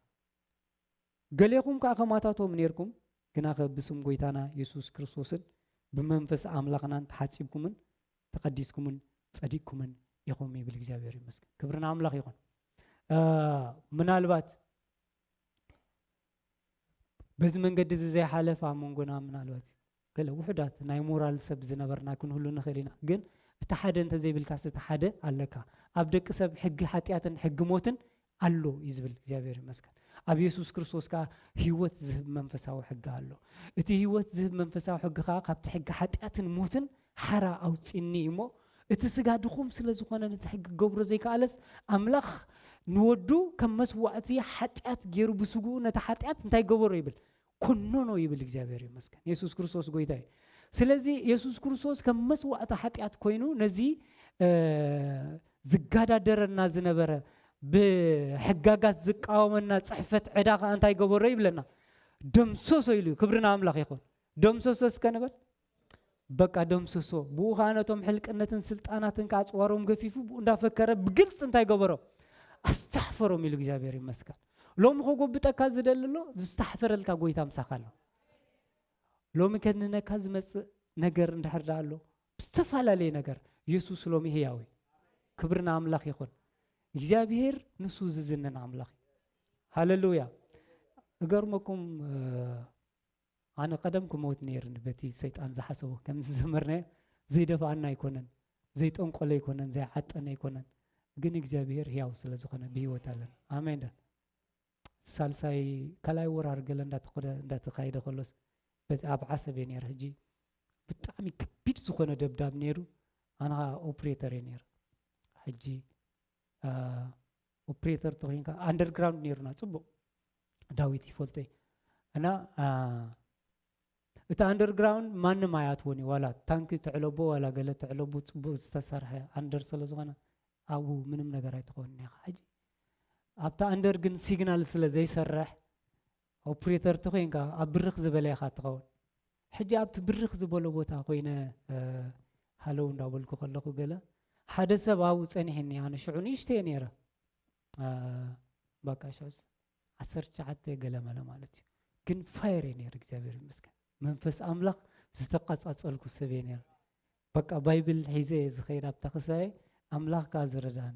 ገሌኹም ከዓ ከማታቶም ነርኩም፣ ግናኸ ብስም ጎይታና የሱስ ክርስቶስን ብመንፈስ ኣምላኽናን ተሓጺብኩምን ተቐዲስኩምን ጸዲቅኩምን ኢኹም ይብል እግዚኣብሔር ይመስገን። ክብሪ ንኣምላኽ ይኹን። እ፣ ምናልባት በዚ መንገዲ እዚ ዘይሓለፈ ኣብ መንጎና ምናልባት ገለ ውሑዳት ናይ ሞራል ሰብ ዝነበርና ክንህሉ ንኽእል ኢና። ግን እቲ ሓደ እንተዘይብልካስ እቲ ሓደ ኣለካ። ኣብ ደቂ ሰብ ሕጊ ሓጢኣትን ሕጊ ሞትን ኣሎ እዩ ዝብል እግዚኣብሔር ይመስገን። ኣብ የሱስ ክርስቶስ ከዓ ህይወት ዝህብ መንፈሳዊ ሕጊ ኣሎ። እቲ ህይወት ዝህብ መንፈሳዊ ሕጊ ከዓ ካብቲ ሕጊ ሓጢኣትን ሞትን ሓራ ኣውፅኒ እዩ እሞ እቲ ስጋ ድኹም ስለ ዝኾነ ነቲ ሕጊ ክገብሮ ዘይከኣለስ ኣምላኽ ንወዱ ከም መስዋእቲ ሓጢኣት ገይሩ ብስግኡ ነቲ ሓጢኣት እንታይ ገበሮ ይብል ኮኖኖ ይብል እግዚኣብሔር ይመስገን። የሱስ ክርስቶስ ጎይታ እዩ። ስለዚ የሱስ ክርስቶስ ከም መስዋእቲ ሓጢኣት ኮይኑ ነዚ እ፣ ዝጋዳደረና ዝነበረ ብሕጋጋት ዝቃወመና ፅሕፈት ዕዳ ከዓ እንታይ ገበሮ ይብለና ደምሰሶ ኢሉ እዩ። ክብሪ ንኣምላኽ ይኹን። ደምሰሶ እስከ ንበል። በቃ ደምሰሶ። ብኡ ከዓ ነቶም ሕልቅነትን ስልጣናትን ከዓ ኣፅዋሮም ገፊፉ ብኡ እንዳፈከረ ብግልፂ እንታይ ገበሮ ኣስተሕፈሮም ኢሉ እግዚኣብሔር ይመስገን። ሎሚ ከጎብጠካ ዝደሊ ኣሎ ዝስተሕፈረልካ ጎይታ ምሳኻ ኣሎ። ሎሚ ከድንነካ ዝመፅእ ነገር እንድሕር ዳ ኣሎ ብዝተፈላለየ ነገር የሱስ ሎሚ ህያው እዩ። ክብሪ ንኣምላኽ ይኹን። እግዚኣብሔር ንሱ ዝዝንን ኣምላኽ እዩ። ሃለሉያ። እገርመኩም ኣነ ቀደም ክመውት ነይርኒ በቲ ሰይጣን ዝሓሰቦ ከም ዝዘመርናዮ ዘይደፍኣና ኣይኮነን ዘይጠንቆለ ኣይኮነን ዘይዓጠነ ኣይኮነን ግን እግዚኣብሔር ህያው ስለ ዝኾነ ብህይወት ኣለና ኣሜን ዶ ሳልሳይ ካልኣይ ወራር ገለ እንዳተኸደ እንዳተኻየደ ከሎስ በቲ ኣብ ዓሰብ እየ ነይረ። ሕጂ ብጣዕሚ ከቢድ ዝኾነ ደብዳብ ነይሩ። ኣነ ኸዓ ኦፕሬተር እየ ነይረ። ሕጂ ኦፕሬተር ተኾይንካ ኣንደርግራውንድ ነይሩና፣ ጽቡቕ ዳዊት ይፈልጦ እዩ። እና እቲ ኣንደርግራውንድ ማንም ኣይኣትዎን እዩ። ዋላ ታንኪ ትዕለቦ ዋላ ገለ ትዕለቦ ጽቡቕ ዝተሰርሐ ኣንደር ስለ ዝኾነ ኣብኡ ምንም ነገር ኣይትኾንን ኢኻ። ሕጂ ኣብታ ኣንደር ግን ሲግናል ስለ ዘይሰርሕ ኦፕሬተር ተኾይንካ ኣብ ብርኽ ዝበለ ኢኻ ትኸውን። ሕጂ ኣብቲ ብርኽ ዝበሎ ቦታ ኮይነ ሃለው እንዳበልኩ ከለኹ ገለ ሓደ ሰብ ኣብኡ ጸኒሕኒ። ኣነ ሽዑ ንእሽተየ ነይረ። በቃ ሽዑስ ዓሰርተ ትሽዓተ ገለመለ ማለት እዩ። ግን ፋየር እየ ነይረ፣ እግዚኣብሔር ይመስገን። መንፈስ ኣምላኽ ዝተቃጻጸልኩ ሰብ እየ ነይረ። በቃ ባይብል ሒዘ እየ ዝኸይድ ኣብታ ክሳየ፣ ኣምላኽ ከኣ ዝረዳኒ።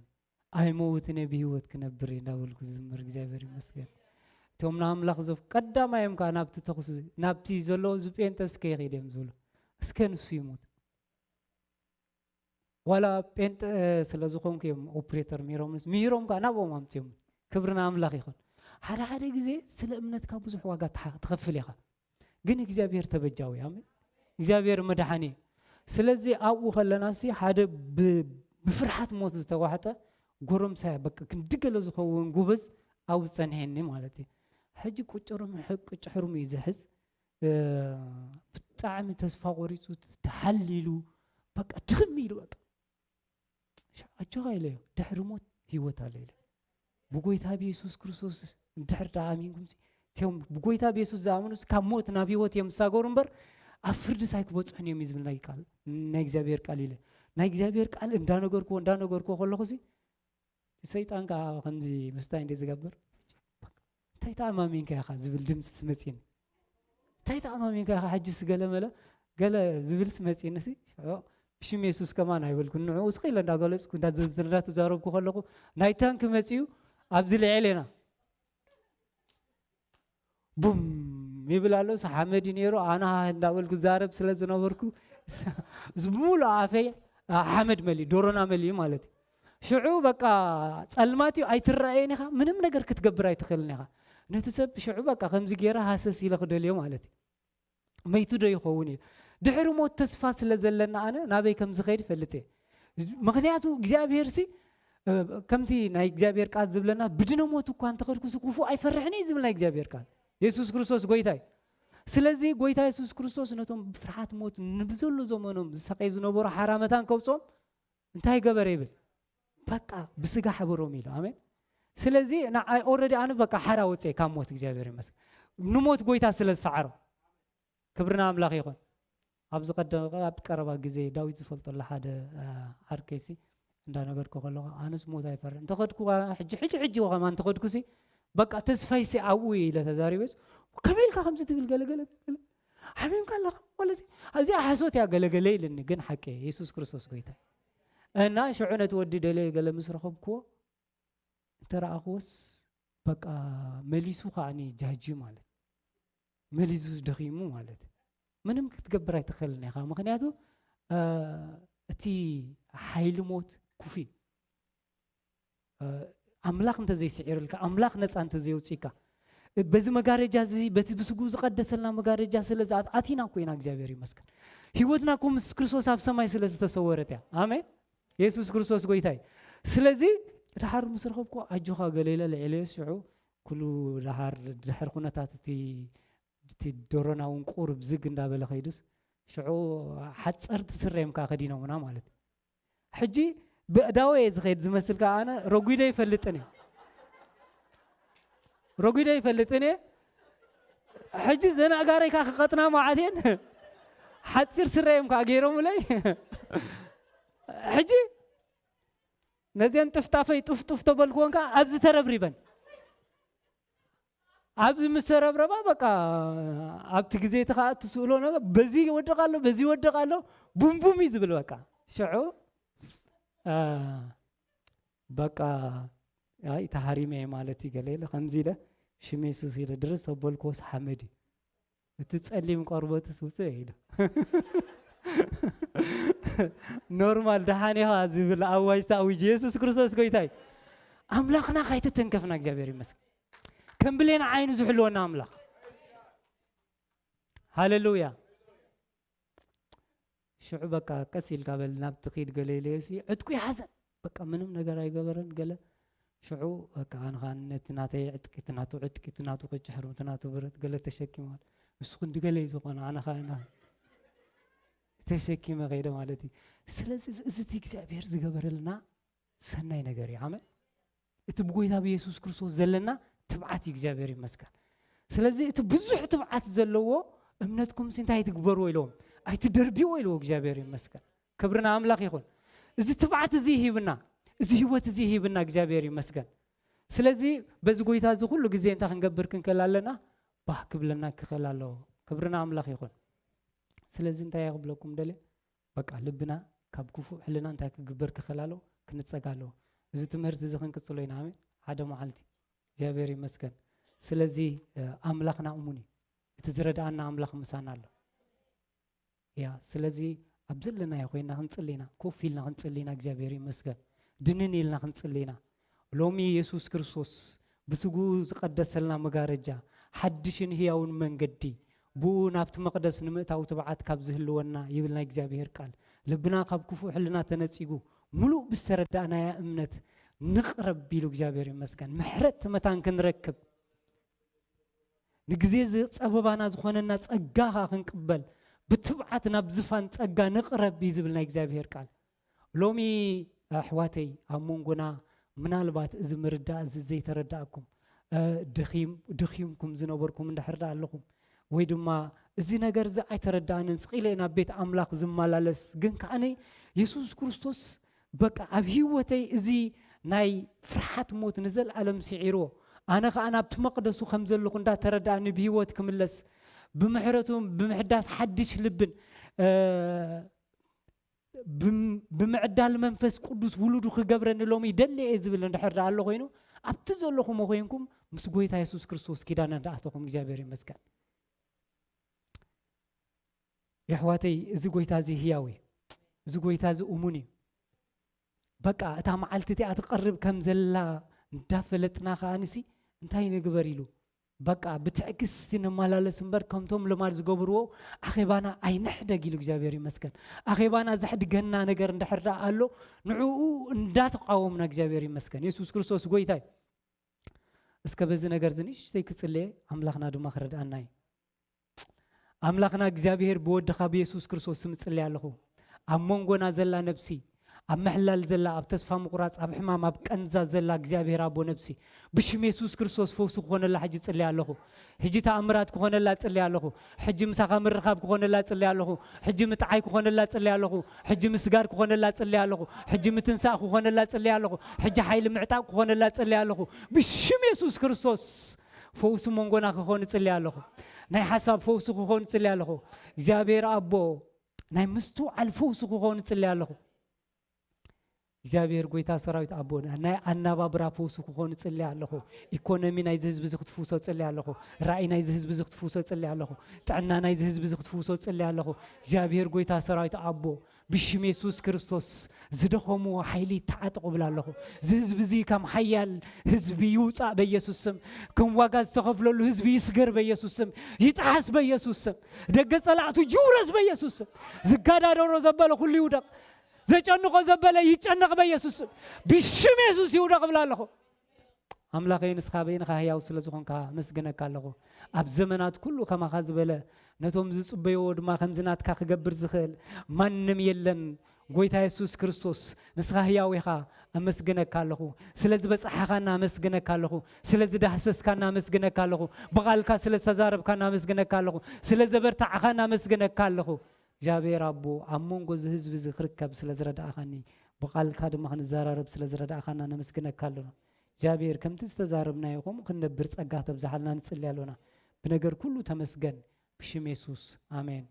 ኣይመውትን እየ ብህይወት ክነብር እየ እንዳበልኩ ዝዝምር፣ እግዚኣብሔር ይመስገን። እቶም ንኣምላኽ ዘፍ ቀዳማይ እዮም ከኣ ናብቲ ተኹሲ ናብቲ ዘሎ እዚ ጴንጠ እስከ ይኸይድ እዮም ዝብሉ። እስከ ንሱ ይሙት። ዋላ ጴንጠ ስለ ዝኾንኩ እዮም ኦፕሬተር ሚሮምንስ ሚሮም ከኣ ናብኦም ኣምፅዮም። ክብሪ ንኣምላኽ ይኹን። ሓደ ሓደ ግዜ ስለ እምነትካ ብዙሕ ዋጋ ትሓ- ትኸፍል ኢኻ፣ ግን እግዚኣብሔር ተበጃዊ። ኣሜን። እግዚኣብሔር መድሓኒ እዩ። ስለዚ ኣብኡ ከለና ሲ ሓደ ብ- ብፍርሓት ሞት ዝተዋሕጠ ጎረምሳ በቃ ክንዲ ገለ ዝኸውን ጉብዝ ኣብኡ ዝጸንሐኒ ማለት እዩ። ሕጂ ቁጭ ርምሕ ቁጭ ሕርሙ እዩ ዝሕዝ። ብጣዕሚ ተስፋ ቆሪፁ ተሓሊሉ በቃ ድኽም ኢሉ በቃ ኣጆኻ ኢለዮ። ድሕሪ ሞት ህይወት ኣሎ ኢለ ብጎይታ ብየሱስ ክርስቶስ እንድሕር ደኣ ኣሚንኩም ሲ እቲኦም ብጎይታ ብየሱስ ዝኣምኑ ካብ ሞት ናብ ህይወት እዮም ዝሳገሩ እምበር ኣብ ፍርድስ ኣይክበፅሑን እዮም እዩ ዝብል ናይ ቃል ናይ እግዚኣብሔር ቃል ኢለ ናይ እግዚኣብሔር ቃል እንዳነገርክዎ እንዳነገርክዎ ከለኹ ሲ ሰይጣን ከዓ ከምዚ ምስታይ እንደ ዝገብር እንታይ ተኣማሚንካ ኢኻ ዝብል ድምፂ ስመፂኒ እንታይ ተኣማሚንካ ኢኻ ሕጂ ስገለመለ ገለ ዝብል ስመፂኒ ሲ ሽዑ ብሽም የሱስ ከማን ኣይበልኩን ንዕኡ ስቕ ኢለ እንዳገለፅኩ እንዳተዛረብኩ ከለኹ ናይ ታንክ መፂኡ ኣብዚ ልዕል ኢና ቡም ይብል ኣሎ ሓመድ እዩ ነይሩ ኣና እንዳበልኩ ዛረብ ስለ ዝነበርኩ ዝሙሉ ኣፈይ ሓመድ መሊ ዶሮና መሊ ማለት እዩ ሽዑ በቃ ጸልማት እዩ ኣይትረኣየን ኢኻ ምንም ነገር ክትገብር ኣይትኽእልን ኢኻ ነቲ ሰብ ሽዑ በቃ ከምዚ ገይረ ሃሰስ ኢለ ክደልዮ ማለት እዩ መይቱ ዶ ይኸውን እዩ ድሕሪ ሞት ተስፋ ስለ ዘለና ኣነ ናበይ ከም ዝኸይድ ፈልጥ እየ ምክንያቱ እግዚኣብሔር ሲ ከምቲ ናይ እግዚኣብሔር ቃል ዝብለና ብድነ ሞት እኳ እንተኸድኩ ሲ ክፉእ ኣይፈርሕን እዩ ዝብል ናይ እግዚኣብሔር ቃል የሱስ ክርስቶስ ጎይታ እዩ ስለዚ ጎይታ የሱስ ክርስቶስ ነቶም ብፍርሓት ሞት ንብዘሎ ዘመኖም ዝሰቀይ ዝነበሩ ሓራ መታን ከውፅኦም እንታይ ገበረ ይብል በቃ ብስጋ ሓበሮም ኢሉ ኣሜን ስለዚ ንዓይ ኦረዲ ኣነ በቃ ሓራ ወፅአ ካብ ሞት እግዚኣብሔር ይመስል ንሞት ጎይታ ስለ ዝሰዓሮ ክብርና ኣምላኽ ይኹን ኣብዚ ቀደም ኣብ ቀረባ ግዜ ዳዊት ዝፈልጠሉ ሓደ ዓርከይሲ እንዳነገርኩ ከለኹ ኣነስ ሞት ኣይፈርሕ እንተኸድኩ ሕጂ ሕጂ ሕጂ ከማ እንተኸድኩሲ በቃ ተስፋይሲ ኣብኡ ኢለ ተዛሪበስ ከመይ ኢልካ ከምዚ ትብል ገለገለ ሓሚምካ ኣለኻ ማለት እዚኣ ሓሶት እያ ገለገለ ኢልኒ ግን ሓቂ የሱስ ክርስቶስ ጎይታ እና ሽዑ ነቲ ወዲ ደለ ገለ ምስ ረኸብክዎ እንተረኣኽዎስ በቃ መሊሱ ከዓኒ ጃጂ ማለት መሊሱ ደኺሙ ማለት ምንም ክትገብር ኣይትኽእልን ኢኻ ምክንያቱ እቲ ሓይሊ ሞት ኩፊ ኣምላኽ እንተዘይስዒርልካ ኣምላኽ ነፃ እንተዘይውፅእካ በዚ መጋረጃ እዚ በቲ ብስጉ ዝቐደሰልና መጋረጃ ስለ ዝኣት ኣቲና እኮ ኢና እግዚኣብሔር ይመስገን ህይወትና እኮ ምስ ክርስቶስ ኣብ ሰማይ ስለ ዝተሰወረት እያ ኣሜን የሱስ ክርስቶስ ጎይታ እዩ ስለዚ ድሓር ምስ ረኸብኩ ኣጆኻ ገለ ኢለ ልዕለዮ ሽዑ ኩሉ ድሓር ድሕር ኩነታት እቲ እቲ ዶሮና እውን ቁሩብ ዝግ እንዳበለ ከይዱስ ሽዑ ሓፀርቲ ስረ እዮም ከዓ ከዲኖምና ማለት ሕጂ ብእዳወ እየ ዝኸይድ ዝመስል ከዓ ኣነ ረጒደ ይፈልጥን እየ ረጒደ ይፈልጥን እየ ሕጂ ዘናእጋረይ ከዓ ክቐጥና መዓት እየን ሓፂር ስረ እዮም ከዓ ገይሮምለይ ሕጂ ነዚአን ጥፍጣፈይ ጥፍጡፍ ተበልክወን ከዓ ኣብዚ ተረብሪበን ኣብዚ ምስ ተረብረባ በቃ ኣብቲ ግዜ እቲ ከዓ እትስእሎ ነገር በዚ ይወድቕ ኣሎ በዚ ይወድቕ ኣሎ ቡምቡም እዩ ዝብል በቃ ሽዑ በቃ ኣይ ተሃሪመ እየ ማለት እዩ ገለ ኢለ ከምዚ ኢለ ሽም የሱስ ኢለ ድርስ ተበልክዎስ ሓመድ እዩ እቲ ጸሊም ቆርበትስ ውፅእ ኢሉ ኖርማል ደሓን ኢኻ ዝብል ኣዋጅ ተኣዊጅ የሱስ ክርስቶስ ጎይታ እዩ ኣምላኽና ካይተተንከፍና እግዚኣብሔር ይመስገን ከም ብሌን ዓይኑ ዝሕልወና ኣምላኽ። ሃሌሉያ። ሽዑ በቃ ቀስ ኢልካ በል ናብ ትኺድ ገለ ኢለዮሲ ዕጥቁ ይሓዘን። በቃ ምንም ነገር ኣይገበረን ገለ። ሽዑ በቃ ኣነ ኸኣ ነቲ ናተይ ዕጥቂ፣ እቲ ናቱ ዕጥቂ፣ እቲ ናቱ ቅጭሕሩ፣ እቲ ናቱ ብረት ገለ ተሸኪመ። እሱ ክንዲ ገለ እዩ ዝኾነ፣ ኣነ ኸኣ ና-፣ ተሸኪመ ከይደ ማለት እዩ። ስለዚ እዚ፣ እዚ እቲ እግዚኣብሔር ዝገበረልና ሰናይ ነገር እዩ። ኣሜን። እቲ ብጎይታ ብየሱስ ክርስቶስ ዘለና ትብዓት እዩ። እግዚኣብሔር ይመስገን። ስለዚ እቲ ብዙሕ ትብዓት ዘለዎ እምነትኩምሲ እንታይ ትግበርዎ ኢልዎም፣ ኣይትደርብይዎ ኢልዎ። እግዚኣብሔር ይመስገን። ክብሪ ንኣምላኽ ይኹን። እዚ ትብዓት እዚ ሂብና፣ እዚ ህይወት እዚ ሂብና እግዚኣብሔር ይመስገን። ስለዚ በዚ ጎይታ እዚ ኩሉ ግዜ እንታይ ክንገብር ክንክእል ኣለና? ባህ ክብለና ክኽእል ኣለዎ። ክብሪ ንኣምላኽ ይኹን። ስለዚ እንታይ እየ ክብለኩም ደልየ? በቃ ልብና ካብ ክፉእ ሕልና እንታይ ክግበር ክኽእል ኣለዎ? ክንጸግ ኣለዎ። እዚ ትምህርቲ እዚ ክንቅጽሎ ኢና። ኣሜን። ሓደ መዓልቲ እግዚኣብሔር ይመስገን። ስለዚ፣ እ፣ ኣምላኽና እሙን እዩ። እቲ ዝረድኣና ኣምላኽ ምሳና ኣሎ። ያ፣ ስለዚ ኣብ ዘለናዮ ኮይና ክንጽሊ ኢና፣ ኮፍ ኢልና ክንጽሊ ኢና። እግዚኣብሔር ይመስገን። ድንን ኢልና ክንጽሊ ኢና። ሎሚ የሱስ ክርስቶስ ብስግኡ ዝቐደሰልና መጋረጃ፣ ሓድሽን ህያውን መንገዲ፣ ብኡ ናብቲ መቕደስ ንምእታው ትብዓት ካብ ዝህልወና ይብል ናይ እግዚኣብሔር ቃል። ልብና ካብ ክፉእ ሕልና ተነጺጉ፣ ምሉእ ብዝተረዳእናያ እምነት ንቕረብ ኢሉ እግዚኣብሔር ይመስገን። ምሕረት መታን ክንረክብ፣ ንግዜ ዝጸበባና ዝኾነና ጸጋ ኸኣ ክንቅበል፣ ብትብዓት ናብ ዝፋን ጸጋ ንቕረብ እዩ ዝብል ናይ እግዚኣብሔር ቃል። ሎሚ ኣሕዋተይ፣ ኣብ መንጎና ምናልባት እዚ ምርዳእ እዚ ዘይተረዳእኩም፣ እ፣ ደኺም-፣ ደኺምኩም ዝነበርኩም እንድሕር ደኣ ኣለኹም፣ ወይ ድማ እዚ ነገር እዚ ኣይተረዳእንን፣ ስቕ ኢለ ናብ ቤት ኣምላኽ ዝመላለስ፣ ግን ከኣኒ የሱስ ክርስቶስ በቃ ኣብ ህይወተይ እዚ ናይ ፍርሓት ሞት ንዘለኣለም ስዒርዎ፣ ኣነ ኸኣ ናብቲ መቕደሱ ከም ዘለኹ እንዳተረዳእኒ ብህይወት ክምለስ፣ ብምሕረቱ ብምሕዳስ ሓድሽ ልብን፣ እ፣ ብም-፣ ብምዕዳል መንፈስ ቅዱስ ውሉዱ ክገብረኒ ሎሚ ይደሊ እየ ዝብል እንድሕር ደኣ ኣሎ ኮይኑ፣ ኣብቲ ዘለኹም ኮይንኩም ምስ ጎይታ የሱስ ክርስቶስ ኪዳን እንዳኣተኹም እግዚኣብሔር ይመስገን። የሕዋተይ፣ እዚ ጎይታ እዚ ህያው እዩ። እዚ ጎይታ እዚ እሙን እዩ። በቃ እታ መዓልቲ እቲኣ ትቐርብ ከም ዘላ እንዳፈለጥና ከኣ ንሲ እንታይ ንግበር ኢሉ፣ በቃ ብትዕግስቲ ንመላለስ እምበር ከምቶም ልማድ ዝገብርዎ ኣኼባና ኣይንሕደግ ኢሉ እግዚኣብሔር ይመስገን። ኣኼባና ዘሕድገና ነገር እንድሕር ደኣ ኣሎ፣ ንዕኡ እንዳተቃወምና እግዚኣብሔር ይመስገን። የሱስ ክርስቶስ ጎይታ እዩ። እስከ በዚ ነገር እዚ ንእሽተይ ክጽልየ፣ ኣምላኽና ድማ ክረድኣና እዩ። ኣምላኽና እግዚኣብሔር ብወድኻ ብየሱስ ክርስቶስ ስም እጽልይ ኣለኹ። ኣብ መንጎና ዘላ ነብሲ፣ ኣብ ምሕላል ዘላ፣ ኣብ ተስፋ ምቑራጽ፣ ኣብ ሕማም፣ ኣብ ቀንዛ ዘላ እግዚኣብሔር ኣቦ ነብሲ፣ ብሽም የሱስ ክርስቶስ ፈውሲ ክኾነላ ሕጂ እጽልይ ኣለኹ። ሕጂ ተኣምራት ክኾነላ እጽልይ ኣለኹ። ሕጂ ምሳኻ ምርኻብ ክኾነላ እጽልይ ኣለኹ። ሕጂ ምጥዓይ ክኾነላ እጽልይ ኣለኹ። ሕጂ ምስጋር ክኾነላ እጽልይ ኣለኹ። ሕጂ ምትንሳእ ክኾነላ እጽልይ ኣለኹ። ሕጂ ሓይሊ ምዕጣቕ ክኾነላ እጽልይ ኣለኹ። ብሽም የሱስ ክርስቶስ ፈውሲ መንጎና ክኾን እጽልይ ኣለኹ። ናይ ሓሳብ ፈውሲ ክኾን እጽልይ ኣለኹ። እግዚኣብሔር ኣቦ፣ ናይ ምስትውዓል ፈውሲ ክኾን እጽልይ ኣለኹ። እግዚኣብሔር ጎይታ ሰራዊት ኣቦ፣ ናይ ኣነባብራ ፈውሲ ክኾን እጽልይ ኣለኹ። ኢኮኖሚ ናይዚ ህዝቢ እዚ ክትፍውሶ እጽልይ ኣለኹ። ራእይ ናይዚ ህዝቢ እዚ ክትፍውሶ እጽልይ ኣለኹ። ጥዕና ናይዚ ህዝቢ እዚ ክትፍውሶ እጽልይ ኣለኹ። እግዚኣብሔር ጎይታ ሰራዊት ኣቦ፣ ብሽም የሱስ ክርስቶስ ዝደኸሙ ሓይሊ ይተዓጠቑ እብል ኣለኹ። እዚ ህዝቢ እዚ ከም ሓያል ህዝቢ ይውጻእ በኢየሱስ ስም። ከም ዋጋ ዝተኸፍለሉ ህዝቢ ይስገር በኢየሱስ ስም። ይጥሓስ በኢየሱስ ስም። ደገ ጸላእቱ ይውረስ በኢየሱስ ስም። ዝጋዳደሮ ዘበለ ኩሉ ይውደቕ። ዘጨንቆ ዘበለ ይጨነቕ በኢየሱስ ስም። ብሽም የሱስ ይውደቕ እብል ኣለኹ። ኣምላኸይ፣ ንስኻ በይንኻ ህያው ስለ ዝኾንካ ኣመስግነካ ኣለኹ። ኣብ ዘመናት ኩሉ ከማኻ ዝበለ፣ ነቶም ዝጽበይዎ ድማ ከምዚ ናትካ ክገብር ዝኽእል ማንም የለን። ጎይታ የሱስ ክርስቶስ፣ ንስኻ ህያው ኢኻ። ኣመስግነካ ኣለኹ። ስለ ዝበጻሓኻና ኣመስግነካ ኣለኹ። ስለ ዝዳህሰስካና ኣመስግነካ ኣለኹ። ብቓልካ ስለ ዝተዛረብካና ኣመስግነካ ኣለኹ። ስለ ዘበርታዕኻና ኣመስግነካ ኣለኹ። እግዚኣብሔር ኣቦ፣ ኣብ መንጎ እዚ ህዝቢ እዚ ክርከብ ስለ ዝረዳእኻኒ፣ ብቓልካ ድማ ክንዘራረብ ስለ ዝረዳእኻና ነመስግነካ ኣለና። እግዚኣብሔር፣ ከምቲ ዝተዛረብናዮ ከምኡ ክንነብር ጸጋ ተብዝሓልና ንጽሊ ኣሎና። ብነገር ኩሉ ተመስገን፣ ብሽም የሱስ፣ ኣሜን።